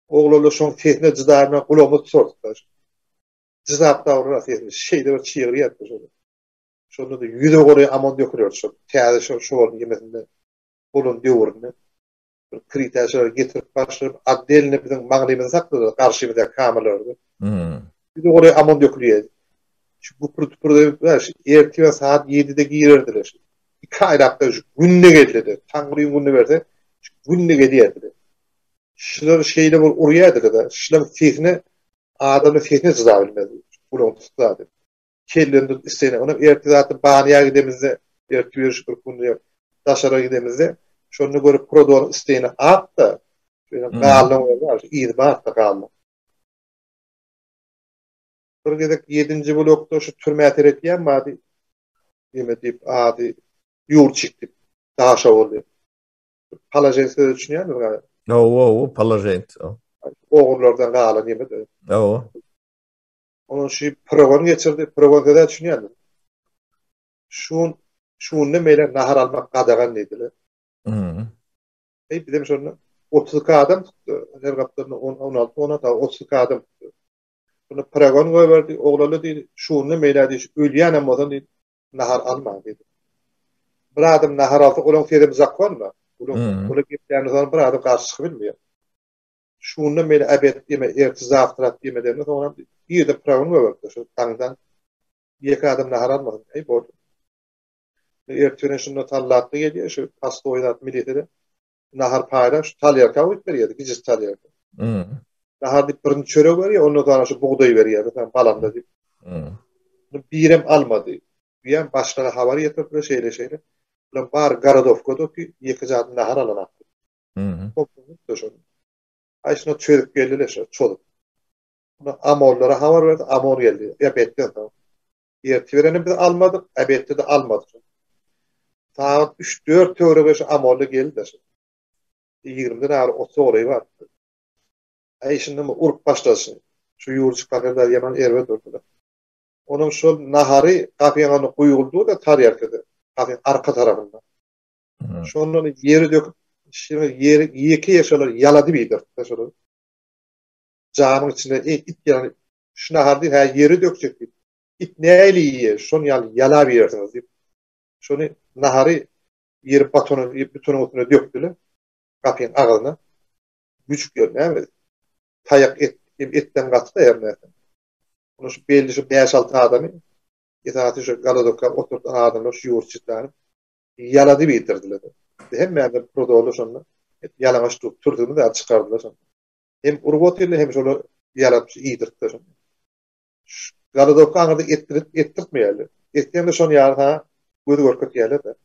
Oglanlar şoň sesine jydaýman gulagymyz tutardyk-da. Jydap dagyrlar sesini, şeýle bir çygyrýardy şo. Şonda-da ýüze golaý amon dökülerdi şo. Täze şo şowalyň ýemesinde bolan döwründe. Bir kritaşlary getirip başlap, otdelny biziň maňlymyzy sakladylar, garşymyzda kameralarda. Hmm. Bir de oraya amon dökülýär. Şu güpür tüpür edip, şu ertire saat 7-de girerdiler. Şu. Iki aýlapda şu günde geldiler. Taňryň gününi berse, şu günde gelýärdiler. Şular şeýle bir urýardylar da, şularyň sesine adamyň sesine çydap bilmezdi. Gulagyny tutsa Kellende isleýän. Onam ertir zaten banýa gidemizde, ertir ýörüş bir gün daşara gidemizde, şonda görüp prodonyň isleýini at-da, şeýle galyň bar, yzy bar-da galyň. Bir gezek 7-nji blokda şu türmä seretýän bardy. Neme diýip ady Ýurçik diýip daşa boldy. Položen söze düşünýärmi gaýa? Hawa, hawa, položen. Ogurlardan galan ýeme-de. Hawa. Onuň şu progon geçirdi. Progon söze düşünýärmi? Şun şunda meýle nahar almak gadagan diýdiler. Mhm. Ey bizim şonda 32 adam tutdy. Her gapdan 10 16 16 32 adam tutdy. Şunda progon goýberdi. Oglanlar diýdi, şunda meýle diýdi, ölýän hem bolsa diýdi, nahar alma diýdi. Bir adam nahar alsa, olaň sözem zakonmy? Olaň ola gepleýän soň bir adam garşy çykyp bilmeýär. Şunda meni obed diýme, ertir zawtrak diýme diýende soňra irden progon goýberipdir şu daňdan. Ýeke adam nahar almasyn. Eý boldy. Ertirine şunda tallatly gelýär, şu pastoý zat milisede nahar paýlap şu talýarka goýup berýärdi, gijesi talýarka. Hmm. Nahar diýip birinji çörek berýär, ondan soňra şu bugdaý berýär, meselem balanda diýip. Hmm. Birem almady. Diýen başlyga habar ýetirdiler şeýle-şeýle. Bular bary gorodowkada otyr, ýekeje adam nahar alanok. Mhm. Aý şuna çözüp geldiler şo, çozup. Buna Amorlara habar berdi, Amor geldi. Ebetden soň. Ertir berenem biz almadyk, ebetde de almadyk. Sagat 3-4 töweregi şu Amorlar geldi şo. 20-den agyr 30 golaý bar. Aý şunda urup başlady şuny. Şu ýurtçy pakyrlar ýaman erbet urdular. Onuň şol nahary gapyň guýuldy-da tarýarkada. Gapyň arka tarapynda. Şondan ýeri döküp, şeýle ýeri ýeke ýeşolar ýalady biýdirdi şolar. Jamyň içinde ey it ýaly şu nahar diýip, hä ýeri dökjek diýip. It näli iýe, şon ýaly ýala berersiňiz diýip. Şony nahary ýeri batona, bütonyň üstüne dökdüler. Gapyň agzyna. Güjük ýer näme? Taýak et, etden gaty da ýer näme? Onu şu belli şu 5-6 adamy esasy şu galadoka oturtan adamlar şu ýurt çytlanyp ýalady bildirdiler. Hemmämiz prodoly şonda ýalaňaç durup türdügimiz ýaly çykardylar şonda. Hem urup otyrlar hem şolar ýalap iýdirtdiler şonda. Galadowka aňyrda etdirip etdirtmeýärler. Etseň-de şony ýaly saňa göz görkezýärler-de.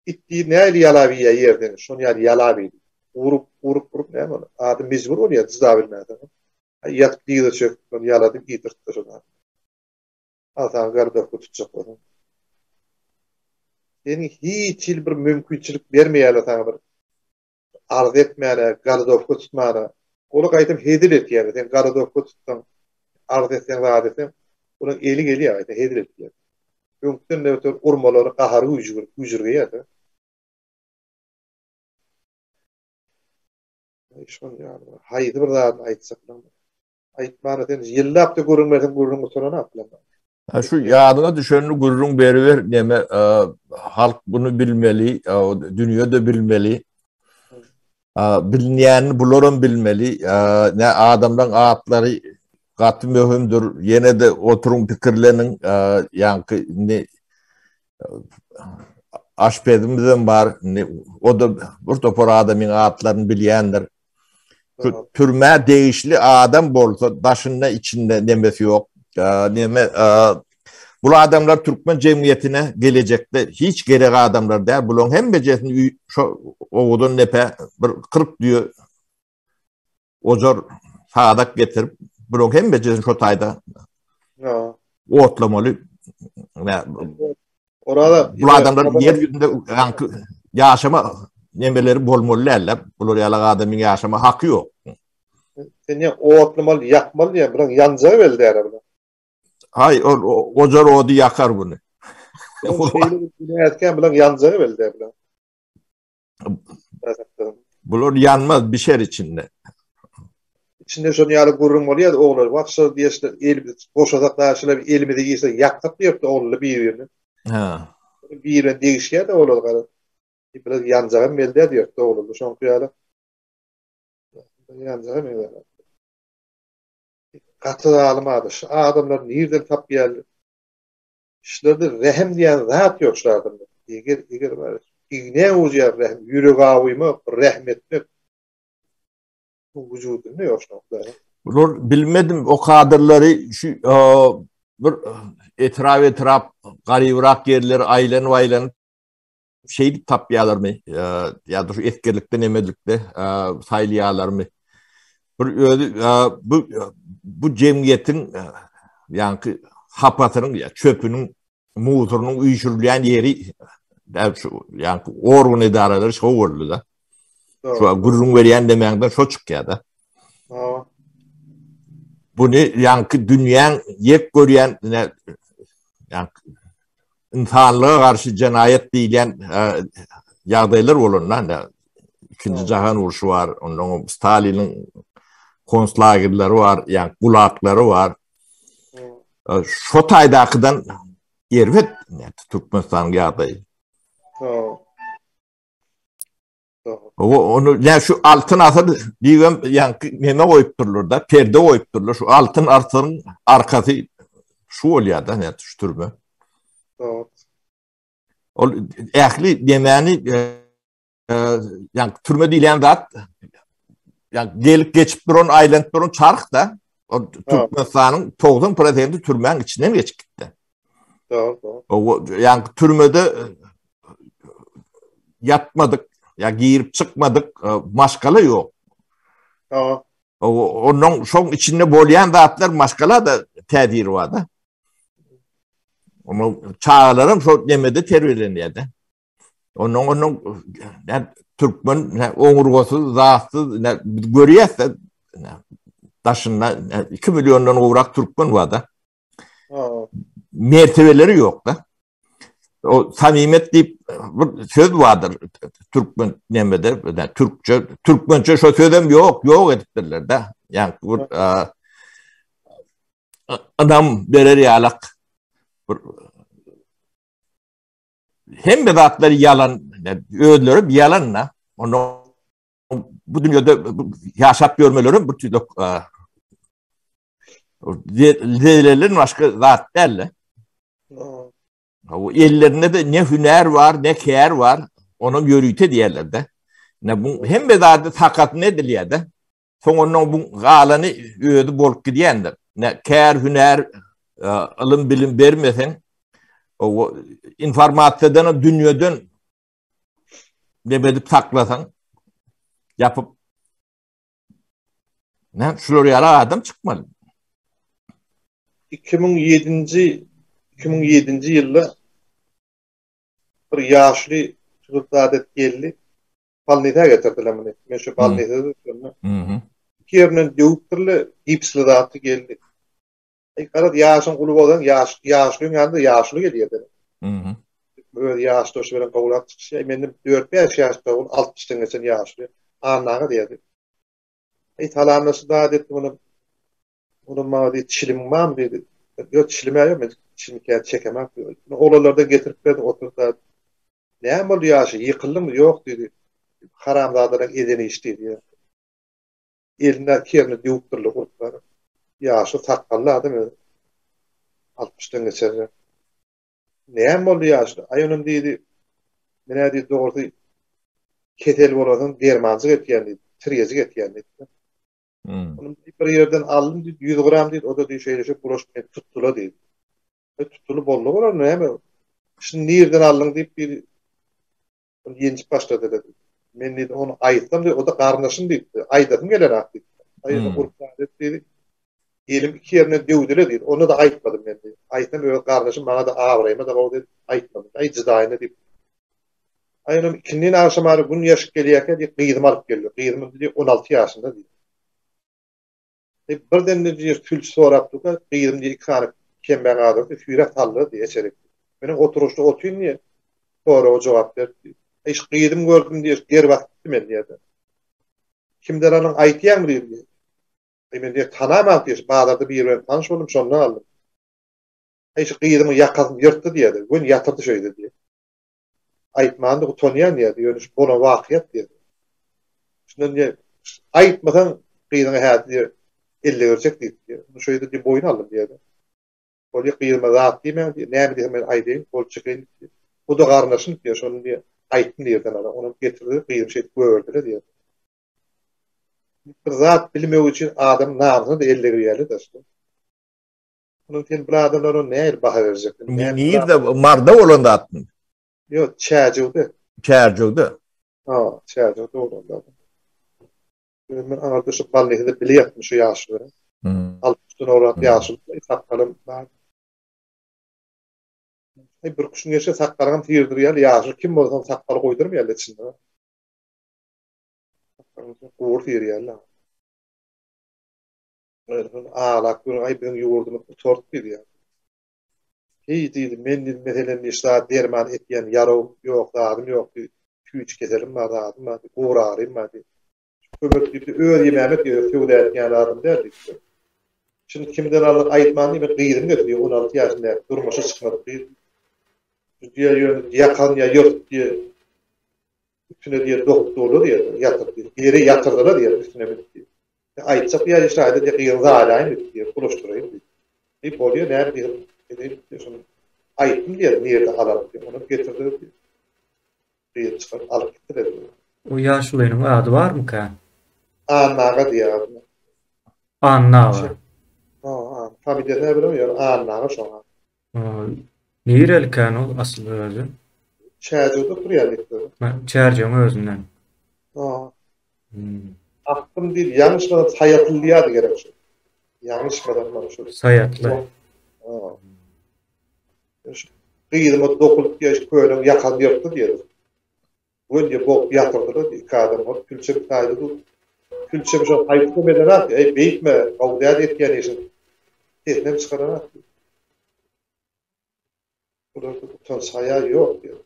It diýip nähili ýalap iýýär ýerden, şony ýaly ýalap iýdi. Urup, urup, urup näme ol? Adam mejbur bolýar jyda bilmäge. Ýatyp dyza çöküp, ony ýaladyp iýdiripdir şol adam. Al saňa gardokka tutjak bolsaň. Seniň hiç hili bir mümkinçilik bermeýärler saňa bir arz etmäne, golodowka tutmana. Olar gaýtam hezil etýärler. Sen golodowka tutsaň, arz etseň, zat etseň, olaryň eli gelýär gaýtam hezil etýär. Öňküden beter urmalary, gahary güýji güýjürgeýär-de. Şol ýaly. Haýsy bir zadyny aýtsak bilen. Aýtmana sen ýyllap-da gürrüň berseň gürrüň gutaranok bilen. Ha şu ýadyňa düşenini gürrüň beriber neme halk bunu bilmeli, dünýe-de bilmeli. Bilinýänini bularam bilmeli. Ne adamlaryň atlary gaty möhümdir. Ýene-de oturyň pikirleniň, ýaňky indi aşpezimizem bar. Indi o-da bir topar adamyň atlaryny bilýändir. Şu türmä degişli adam bolsa daşynda içinde nemesi ýok. Neme bu adamlar türkmen jemgyýetine gelejekde hiç gerek adamlar däl. Bularyň hemmejesini şo owadan depe bir 40 düýe ojar sadak getirip bularyň hemmejesini şo taýda otlamaly. Orada bu adamlar ýer ýüzünde ýaňky ýaşama nemeleri bolmaly däl-de. Bular ýaly adamyň ýaşama haky ýok. Sen ýa otlamaly, ýakmaly diýen, bular ýanjagy belli däl bular. Haý, ol ojar ody ýakar buny. Şeýle bular ýanjagy belli däl bular. Bular ýanmaz, bişer içinde. İçinde şonu ýaly gürrüň bolýar, oglar wah şol diýişler elimizi boşasak da şular elimizi girse ýaksak diýipdi ogly bir-birini. Ha. Bir-birine degişýär-de olar gara. Biraz ýanjagam belli däl diýipdi ogly şoňky ýaly. Ýanjagam belli. Gaty zalym adam. Şu adamlar nirden tapýarlar? Şularda rehim diýen zat ýok şu adamda. Eger, eger bar, ignä urýar rehim, ýürek awymak, rehm etmek bu wujudynda ýok şunuň. Bular bilmedim o kadrlary şu bir etrap-etrap garybrak ýerleri aýlanyp-aýlanyp şeýdip tapýarlarmy ýa-da şu esgerlikde nemedlikde saýlaýarlarmy? Bir özi bu bu jemgyýetiň ýaňky hapasynyň ýa çöpüniň muzurynyň üýşürilýän ýeri şu ýaňky organ edaralary şo boldy-da. Şu gürrüň berýän demäňden şo çykýar-da. Buny ýaňky dünýäň ýek görýän ýaňky ynsanlyga garşy jenaýat diýilýän ýagdaýlar bolanda, indi ikinji jahan urşy bar, ondan Staliniň konslagerleri bar, ýa gulaklary bar. Şo taýdakydan erbet Türkmenistanyň ýagdaýy. O onu ýa şu altyn asyr diýibem ýaňky neme goýupdyrlar-da, perde goýupdyrlar. Şu altyn asyryň arkasy şu bolýar-da, näme şu türme. Ol ähli nemäni e, e, ýaňky türme diýlen zat ýa gelip geçip duran, aýlanyp duran çarh-da. O Türkmenistanyň 90% türmäň içinden geçip gitdi. Doğru, doğru. O yani türmede e, ýatmadyk, ýa girip çykmadyk e, maşgala ýok. Doğru. O ondan şoň içinde bolýan zatlar maşgala da täsiri bar da. Onuň çagalaram şol nemede terbiýelenýär de. Ondan ondan yani türkmen oňurgasyz, zatsyz biz görýäs de daşynda 2 milliondan gowrak türkmen bar da. Mertebeleri ýok da. O samimet diýip bir söz bardyr türkmen nemede, türkçe, türkmençe şo sözem ýok, ýok edipdirler de. Ýa bir ynam berer ýalak bir hemme zatlar ýalan, özleri ýalan da. Onda bu dünýede ýaşap ýörmeleri bir tüýlük Zelelden başga zat däl. O ellerinde de ne hünär bar, ne kär bar. Onam ýörite diýerler de. Ne bu hemme zady sakat ne edilýär de. Soň ondan bu galany özi bolup gidýändir. Ne kär, hünär, e, ylym bilim bermeseň, o informasiýadan, dünýeden neme edip saklasaň. Ýapyp. Näme şular ýaly adam çykmaly. 2007-nji 2007-nji ýylda bir ýaşly tutup zat edip geldi. Balnisa getirdiler muny. Men şu balnisada şonda. Mhm. Iki ýerinden döwüpdirler, gipsli zatdy geldi. Eý garaz ýaşyň uly bolsaň, ýaş ýaşlyň ýanynda ýaşuly gelýär. Mhm. Öz ýaşdaşy bilen gowlap çykyşýar. Menden 4-5 ýaşda ol 60-dan geçen ýaşuly. Anna aga diýerdi. Eý salamlaşdy zat etdi muny. Onuň maňa diýdi, çilimiň barmy diýdi. Ýok, çilim-ä ýok, men çilim kän çekemok diýdi. Oglanlardan getirip berdim, oturdy. Näme boldy ýaşy, ýykyldyňmy? Ýok diýdi. Haramzadalaryň eden işi diýdi. Eline kerini döwüpdirler, uruplar. Ýaşy sakgally adam özi. Altmyşdan geçer. Näme boldy ýaşly? Aý onuň diýdi, men-ä diýdi, dogrusy kesel bolansoň dermanjyk etýän diýdi, tirýejik etýän diýdi. Hmm. Onu bir ýerden aldym diýdi, 100 gram diýdi, o da diýdi şeýle şeýle bulaşyp meni tutdula diýdi. E, tutduly boldy bolar näme? Şuny nirden aldyň diýip diýdi. Ony ýenjip başlady diýdi. Men diýdi, ony aýtsam diýdi, o da garyndaşym diýdi. Aýdasym gelenok diýdi. Aý, hmm. urup diýdi. Elim iki ýerine döwdüle diýdi. Onu da aýtmadym men diýdi. Aýtsam öz garyndaşym maňa da abraýyma da gowy diýdi. Aýtmadym. Aý jydaýyna diýip. Aý onuň ikindin agşamara gün ýaşyp gelýärkä diýip gyzymy alyp geldi. Gyzym indi diýip 16 ýaşynda diýip. Diýip birden diýip sülçi sorap durka gyzym diýip iki sany kemmäň adamsy süýräp saldy diýip eçerik. Meniň oturyşda otyryn diýip soraga jogap berdi diýip. Aý şu gyzym gördüm diýip der basyp gitdi meni diýdi. Kimden alyň aýtýaňmy diýdi. Aý men diýip tanamam diýip bazarda biri bilen tanyş boldum şondan aldym. Aý şu gyzymyň ýakasyny ýyrtdy diýdi. Gün ýatyrdy şeýde diýip. Aýtmanda utanýan diýýärdi, ýöne şu bolan wakyýat diýýärdi. Şundan diýýär, aýtmasaň gyzyňa häzir diýýär, elle berjek diýip diýýär. Şu ýerde diýip boýun aldym diýýärdi. Bolýa gyzyma zat diýmäň diýýär, näme diýseň men aýdaýyn, gol çekeýin diýip. Bu da garyndaşym diýýär, şony diýýär, aýtdym diýerden ala. Onam getirdi, gyzymy şeýdip gögerdiler diýýär. Bir zat bilmek üçin adam namysyna da elle girýärler-de. Munuň sen bir adamlara nähili baha berjek? Nirde Marda bolan zatmy? Ýok, Çärjewde. Çärjewde. Ha, Çärjewde bolan zat. Men aňyrda şu balnysda bile ýatmyş şu ýaşuly. Hmm. Altmyşdan orak ýaşuly, sakgalym bar. Ay bir kuşun geçse sakgalyňam syrdyrýar, ýaşuly kim bolsa sakgal goýdurmaýar içinde. Gury syrýarlar. Aglap görüň, aý biziň ýurdumyz gutardy diýdi. Heý diýdi, men diýdi, meselem diýdi, zat derman etýän ýarawym ýok, zadym ýok diýdi. Tüýç keselim bar, zadym bar diýdi, gury agyrym bar diýdi. Kömek diýdi, öz ýemäme diýdi, söwda etýän zadym däl diýdi. Şuny kimden aldyk aýtman diýme, gyzym getirdi, 16 ýaşynda durmuşa çykmadyk gyz. Diýýär, ýöne ýakan ýa ýurt diýýär. Üstüne diýýär, doktorlar diýýär, ýatyrdy. Ýere ýatyrdylar diýýär, üstüne münüp diýýär. Aýtjak ýa işaýda diýip gyzyň zaýalaýyn diýip diýip bulaşdyraýyn diýip. Diýip bolýa näme diýip edeýin diýip şony aýtdym diýip nirde alaryn diýip ony getirdi diýip. Gyz çykaryp alyp gitdiler diýip. O ýaşulynyň ady barmyka? Anna aga diýýär adyna. Anna aga. Ha, familiýasyny bilemok ýöne Anna aga şoň ady. Nirelikän ol asyl özi? Çärjewde oturýar diýipdir. Çärjewiň özünden. Ha. Aklym diýip ýalňyşmasam Saýatly diýýärdi gerek şu. Ýalňyşmasam mana şu. Saýatly. Ha. Şu gyzyma dokulyp diýýär, şu könegiň ýakasyny ýyrtdy diýýär. Göni bok ýatyrdylar diýip, iki adam bolup külçe bir taýda dur. Külçe bir şol haýpy edenak, eý beýtme, gowy däl etýän işiň. Sesinem çykaranak. Bularda utanç haýa ýok diýip.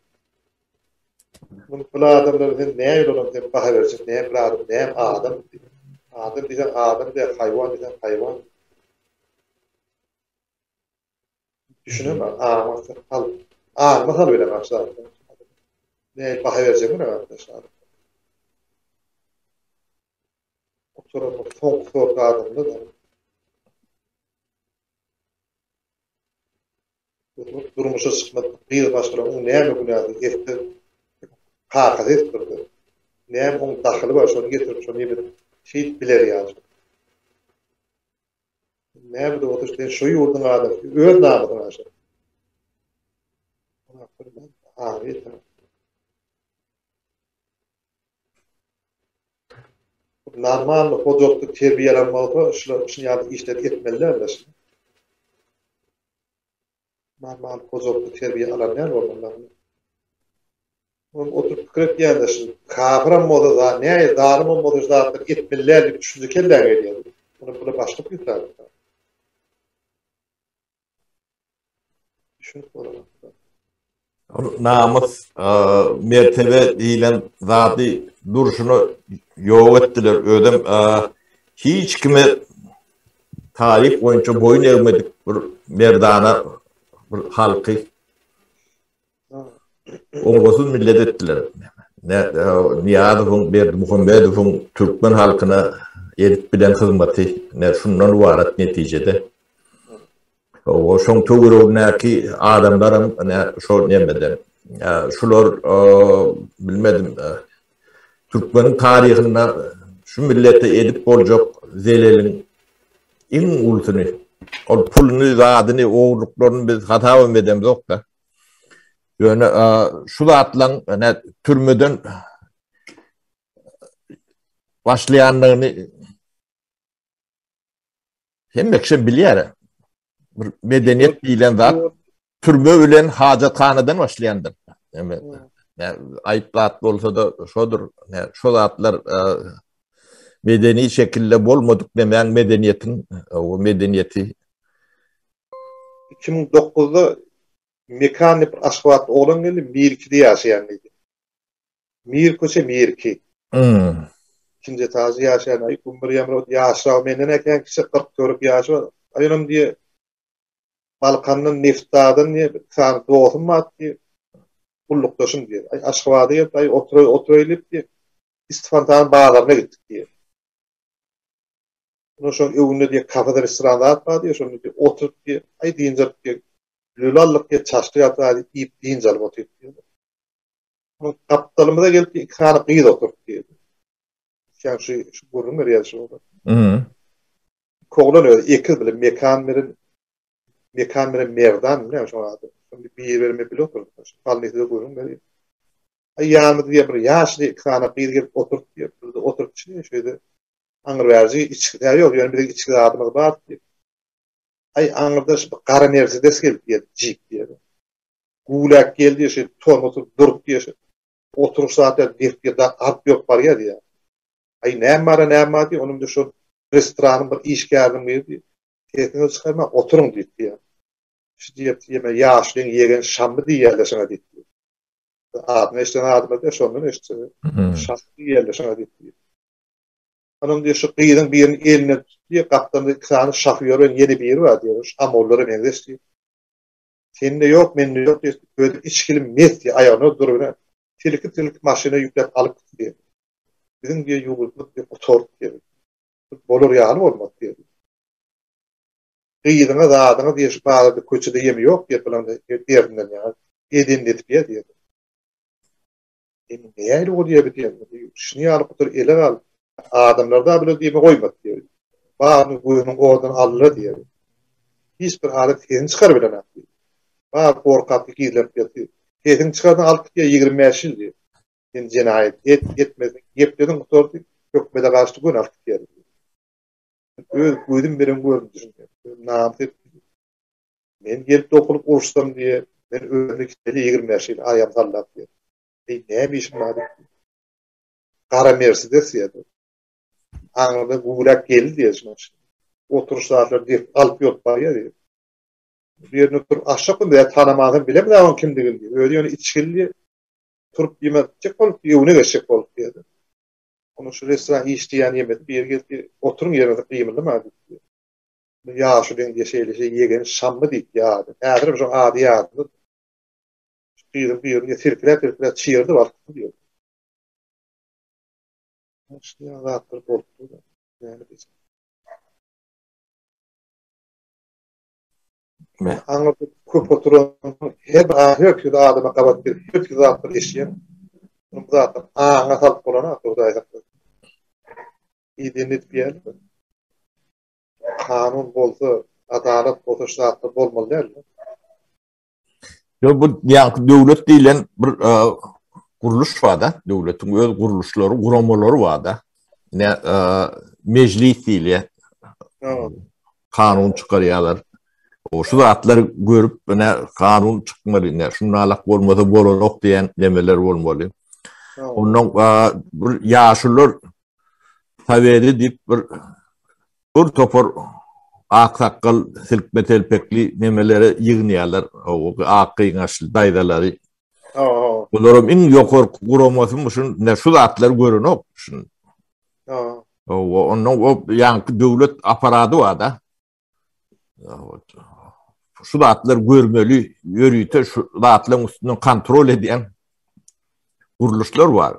Muny bu adamlar sen näme bolan sen baha berjek, näme bir adam, näme adam diýip. Adam diýseň adam diýip, haýwan diýseň haýwan. Düşünemok, aňyma sal, aňyma sal bilen aşak. Ne baha berjek mi arkadaşlar? Oturan soňky sort adamda da. Durmuşa çykmadyk gyz maşgala oň näme günäsi etse kakasy etdirdi. Näme oň dahyly bar şony getirip şony edip şeýdip biler ýaly. Näme de bolsa sen şu ýurduň adamsy, öz namysyňa aşa. Normal hojalykda terbiýe alan bolsa şular şuny ýaly işleri etmeli däldir. Normal hojalykda terbiýe alan däl bolmalylar. Onuň oturyp pikir etýände şu kafiram bolsa zat näýe zalymam bolsa şu zatlary etmeli däl diýip düşünje kelläňe gelýär. Muny bula başga bir zat. Düşünip bolanok. Ol namys, mertebe diýlen zady durşuna ýok etdiler. Özem hiç kime taryh boýunça boýun egmedik bir merdana bir halky oňurgasyz millet etdiler. Nyýazowyň, Berdimuhamedowyň türkmen halkyna edip bilen hyzmaty ne şundan ybarat netijede. Owa, şoň töweregindäki adamlaram ine şo nemeden. Şular bilmedim türkmeniň taryhynda şu millete edip boljak zeleliň iň ulusyny, ol puluny, zadyny, ogurlyklaryny biz hasabam edemzok-da. Ýöne şu zatlaň ine türmeden başlaýandygyny Hemme kişi bilýär. Bir medeniýet diýlen zat türme bilen hajathanadan başlaýandyr. Ýa aýyp zat bolsa-da şodur. Şo zatlar e, medeni şekilde bolmadyk nemäň medeniýetiň o medeniýeti 2009-da Mekan diýip bir Aşgabatda oglan geldi, Mirkide ýaşaýan diýdi. Mir köçe Mirki. Hmm. İkinji etažda ýaşaýan aý bir ýamra ýaşragy menden äkän kişi 40 töwerek ýaşy bar. Aý onam diýe Balkandan Neftadan diýe bir sany dostum bar diýe. Gullukdaşym diýe. Aý Aşgabada gelip aý oturaý oturaýlyp diýe. Istifantanyň bazaryna gitdik diýe. Ondan soň öňünde diýe kafede restoran zat bar diýe şonda diýe oturyp diýe aý dynç alyp diýe lüle aldyk diýe çaşlyk ýatyp iýip dynç alyp otyryp diýe. Gapdalymyza gelip iki sany gyz oturyp diýdi. Sen şu şu gürrüň berýär şu oglan. Mhm. Iki oglan özi ekiz bilen Mekan bilen Mekan bilen Merdan bilen şu ady. Şimdi bir birime bile oturdy. Şu Palnisde gürrüň berýär. Aý ýanymyzda diýe bir ýaşly iki sany gyz gelip oturyp diýip, bir oturyp şeýle şeýle aňry bärji içgi ýok, ýöne biziň içgi zadymyz bar diýip. Aý aňyrda şu gara Mercedes gelip diýip, jip diýip. Güwläp geldi diýe, şeýdip tormoz tutup durup diýe, şeýdip oturyş zatlar dep diýe da alyp ýok barýar diýe. Aý näme bara näme bar diýe, onuň şol restoranyň bir işgäriniň biri diýe. Sesiňizi çykarma, oturyň diýip diýe. Şu diýip diýme ýaşlyň ýegen şammy diýýärler şoňa diýip. Adyny eşiden adamlar diýe şondan eşitse. Şam diýýärler şoňa diýip. Onuň diýe şu gyzyň birini eline tutdy diýe, gapdalynda iki sany şofýor bilen ýene biri bar diýe. Şu amollara meňzeş diýip. Sende ýok, mende ýok diýip, özi içgili mes diýip, aýagyna durup, silkip-silkip maşyna ýükläp alyp gitdi diýip. Biziň diýip ýurdumyz diýip gutardy diýip. Bolar ýaly bolmaz diýip. Gyzyňa zadyňa diýip şu bazarda köçede ýemi ýok diýip bilen derdinden ýa edenini edip ýa diýip. Indi nähili bolýar bu diýip. Şuny ýaly gutar ele gal. Adamlar da bile diýme goýmaz diýip. Baryny gözüniň owadan aldylar diýip. Hiç bir adam sesini çykaryp bilenok diýip. Bar gorkap gizlenip ýatyr. Sesini çykardan alyp gitýär 25 ýyl diýip. Sen jenaýat et, etmezlik geplediň gutardy, hökmede garşy göni alyp gitýär diýip. Öz gözüm bilen gördüm düşünýär. Namys etdi. Men gelip dokulyp uruşsam diýe, men özümi gitmeli 25 ýyl aýam sallap diýe. Eý, näme işim bar diýip. Gara Mercedes diýdi. Aňyrdan güwläp geldi diýdi şuna. Oturyş zatlar diýip alyp ýok barýar diýdi. Bu ýerine turup aşak gün diýdi, tanamasam bilemez onuň kimdigini diýdi. Özi ýöne içgili diýdi. Turup ýemek bolup, öwüne geçjek bolup diýdi. Onuň şu restoran işleýän ýemesi bir ýere geldi, oturyň ýeriňizde gymyldama diýdi. Ýaşulyň diýe şeýle şeý ýegeni Şammy diýip ýady. Häzirem şoň ady ýadymda. Şu gyzyň birini silkiläp-silkiläp çyyrdy balyk diýýär. Şuny zatlar bolupdyr. Näme diýjek? Aňyrda köp oturan her bir her türlü adama gabat gelip her türlü zatlar eşidýän. Bu zatlar aňa salyp bolanok, Hudaý saklasyn. Idin edip ýerli. Kanun bolsa, adalat bolsa şu zatlar bolmaly däl. Ýok, bu ýaňky döwlet diýlen bir e, gurluş bar-da, döwletiň öz gurluşlary, guramalary bar-da. Ne mejlis diýilýär. Kanun çykarýarlar. O şu zatlary görüp, ne kanun çykmaly, ne şunalak bolmasa bolanok diýen nemeler bolmaly. Ondan bir ýaşular soweti diýip bir bir topar ak sakgal silkme telpekli nemelere ýygnaýarlar. O ak gyňaçly daýzalary. Bularyň iň ýokarky guramasy şun ne şu zatlary görenok şun. O ondan o ýaňky döwlet aparady bar-da. Şu zatlar görmeli, ýörite şu zatlaryň üstünden kontrol edýän gurluşlar bar.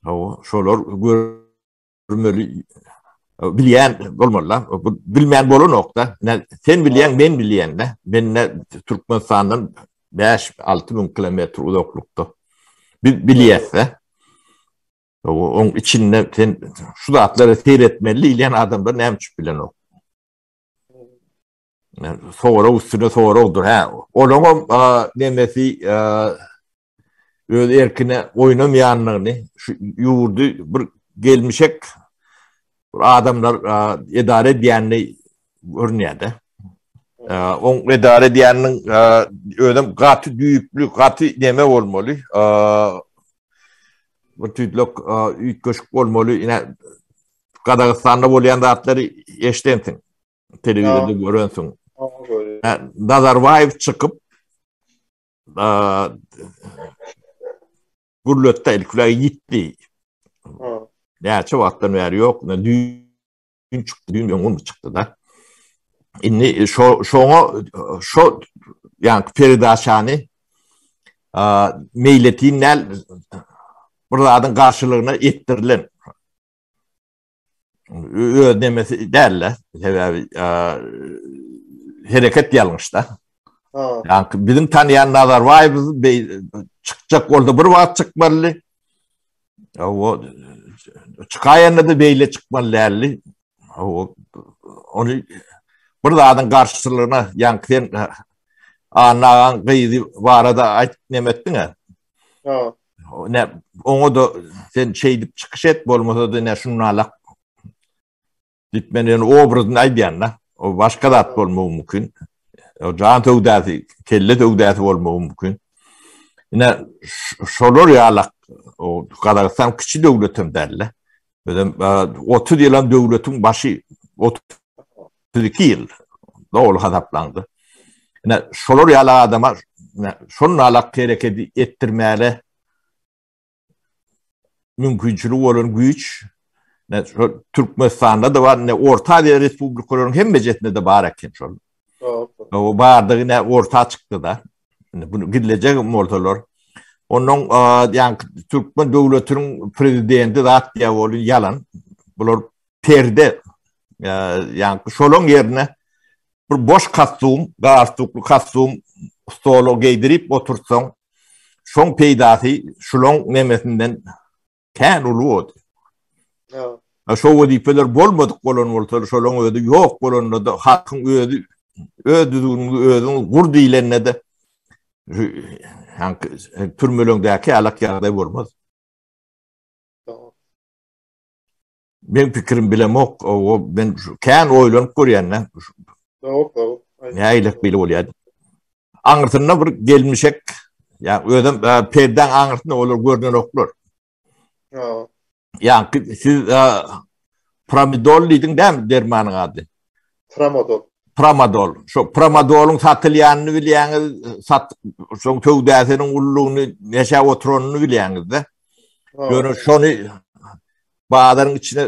Hawa, şolar görmeli bilýän bolmaly-da. Bilmän bolanok-da. Sen bilýäň, men bilýän-de. Men ne Türkmenistandan 5-6 müň kilometr uzaklykda. Biz bilýäs-de. Oň içinde sen şu zatlara seyretmeli diýilýän adamlar näme üçin bilenok? Sorag üstüne soragdyr. Hä, olaňam nemesi öz erkine oýnamaýanlygyny, şu ýurdy bir gelmişek bir adamlar edara edýänini görünýär-de. Oň edara edýäniniň özem gaty düýpli, gaty neme bolmaly. Bir tüýtlek üýtgeşik bolmaly. Ine Gazagystanda bolýan zatlary eşdensiň. Telewizorda görensiň. Nazarbaýew çykyp gürletdi, ilkiler ýitdi. Näçe wagtdan bäri ýok. Düýn çykdy, düýn öňňun çykdy-da. Indi şo şoňa şo ýaňky peredaçany meýletin däl bir zadyň garşylygyna etdirilen. Öz nemesi däl-de, sebäbi hereket ýalňyş-da. Ýaňky biziň tanýan Nazarbaýewiz çykjak bolsa bir wagt çykmalydy. O çykaýanda-da beýle çykmaly däldi. O ony bir zadyň garşylygyna ýaňky sen Anna agaň gyzy barada aýt neme etdiň-ä? Ha. Ne oňa-da sen şeýdip çykyş et bolmasa-da ne şunalak diýip men ýöne obrazyny aýdýan-da. O başga zat bolmagy mümkin. O jan söwdasy, kelle söwdasy bolmagy mümkin. Ine şolar ýalak o Gazagystan kiçi döwletem däl-de. Özem 30 ýylam döwletiň başy 32 ýyl doly hasaplandy. Ine şolar ýaly adama şonalak hereketi etdirmäle mümkinçiligi bolan güýç ne şol Türkmenistanda da bar, ne Orta Aziýa respublikalaryň hemmejesinde de bar eken şol. O bardygy ne orta çykdy da. Indi bunu gizlejek bolsalar. Ondan ýa Türkmen döwletiniň prezidenti zat diýä bolun ýalan. Bular perde. Ýa şolaň ýerine bir boş kostum, galstukly kostum stola geýdirip oturtsaň, şoň peýdasy şulaň nemesinden kän uly boldy. Ha şo wezipeler bolmadyk bolan bolsa, şolaň özi ýok bolanda-da halkyň özi öz düzgüniňi özüň gur diýlende-de türmeleňdäki ýalak ýagdaý bolmaz. Men pikirim bilemok, o men kän oýlanyp görýän-de. Dogry, dogry. Nägilek beýle bolýar. Aňyrsynda bir gelmişek, ýa özem e, perdäň aňyrsynda olar görnenoklar. Ýa. Ýa siz e, pramidol diýdiň dämi dermanyň ady? Tramadol. Tramadol. Şo pramadolyň satylýanyny bilýäňiz, sat şoň söwdasynyň ululygyny, neşä oturanyny bilýäňiz-de. Ýöne şony bazaryň içine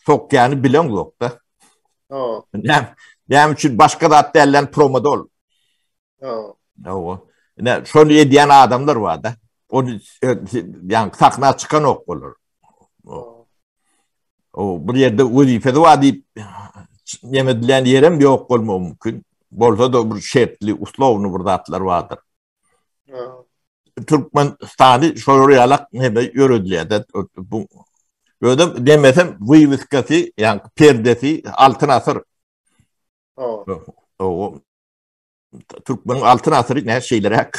sokýany bileňzok-da. Ha. Näme, näme üçin başga zat dälden promodol. Ha. Hawa. Ine şony edýän adamlar bar-da. Ony e, ýa sahna çykanok olar. O bir ýerde wezipesi bar diýip neme edilýän ýerem ýok bolmagy mümkin. Bolsa-da bir şertli, uslovny bir zatlar bardyr. Türkmenistany şolar ýalak neme ýöredilýär. Bu özem demesem wywiskasy, ýa perdesi altyn asyr. O Türkmeniň altyn asyry näme şeýleräk,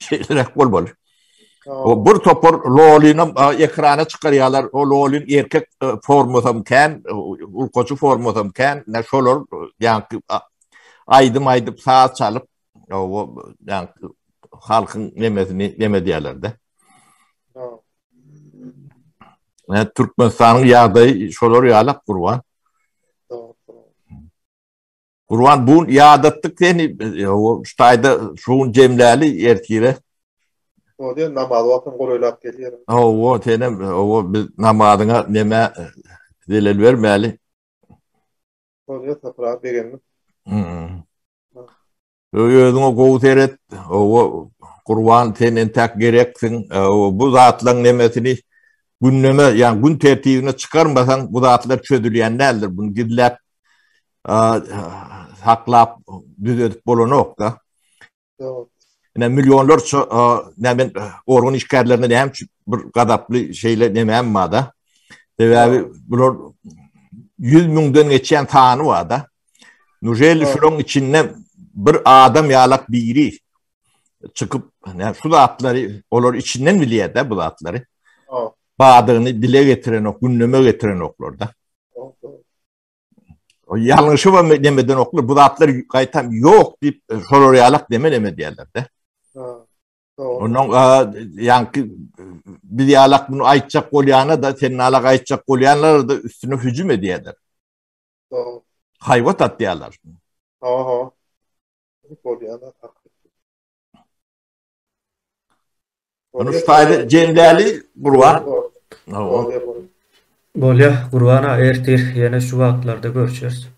şeýleräk bolmaly. O bir topar lolynam ekrana çykarýarlar. O lolyn erkek formasam kän, ulkaçy formasam kän. Ne şolar ýaňky aýdym aýdyp, saz çalyp, o ýaňky halkyň nemesini neme diýerler-de. Ne Türkmenistanyň ýagdaýy şolar ýalak Gurban. Gurban bu ýadatdyk seni şu taýda şu gün jemläli ertire. O diýen namaz wagtym golaýlap gelýär. Hawa, senem hawa biz namazyňa neme zelel bermäli. O diýen sapra begendim. Hmm. Özüňe gowy seret. Hawa, Gurban sen entäk gereksiň. Bu zatlaryň nemesini gündeme, ýagny gün tertibine çykarmasaň bu zatlar çözülýän däldir. Bunu gizläp saklap düzedip bolanok-da. Ine millionlarça näme organ işgärlerine näme üçin bir gazaply şeýle nemäm bar-da. Sebäbi bular 100 müňden geçýän sany bar-da. Nujeli şularyň içinde bir adam ýalak biri çykyp, näme şu zatlary olar içinden bilýär-de bu zatlary. Badygyny dile getirenok, gündeme getirenoklar-da. Ýalňyşy we nemeden oklar, bu zatlar gaýtam ýok diýip şolar ýalak deme neme diýerler-de. Ondan ýaňky biz ýalak bunu aýtjak bolýana da, sen ýalak aýtjak bolýanlara da üstüne hüjüm edýärler. Haýbat atýarlar. Aha. Bolýar. Bunu şu taýda jemläli Gurban. Bolýa Gurban aga ertir ýene şu wagtlarda görüşeris.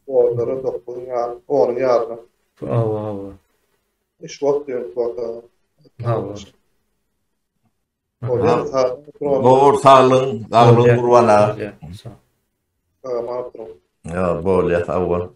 Onlara dokuzyň ýary, onuň ýaryna. Hawa hawa. Iş wagt diýen wagta. Hawa. Bolýa sag. Bor saglygyň, saglygyň Gurban aga. Sag, Ýa bolýa sag bol.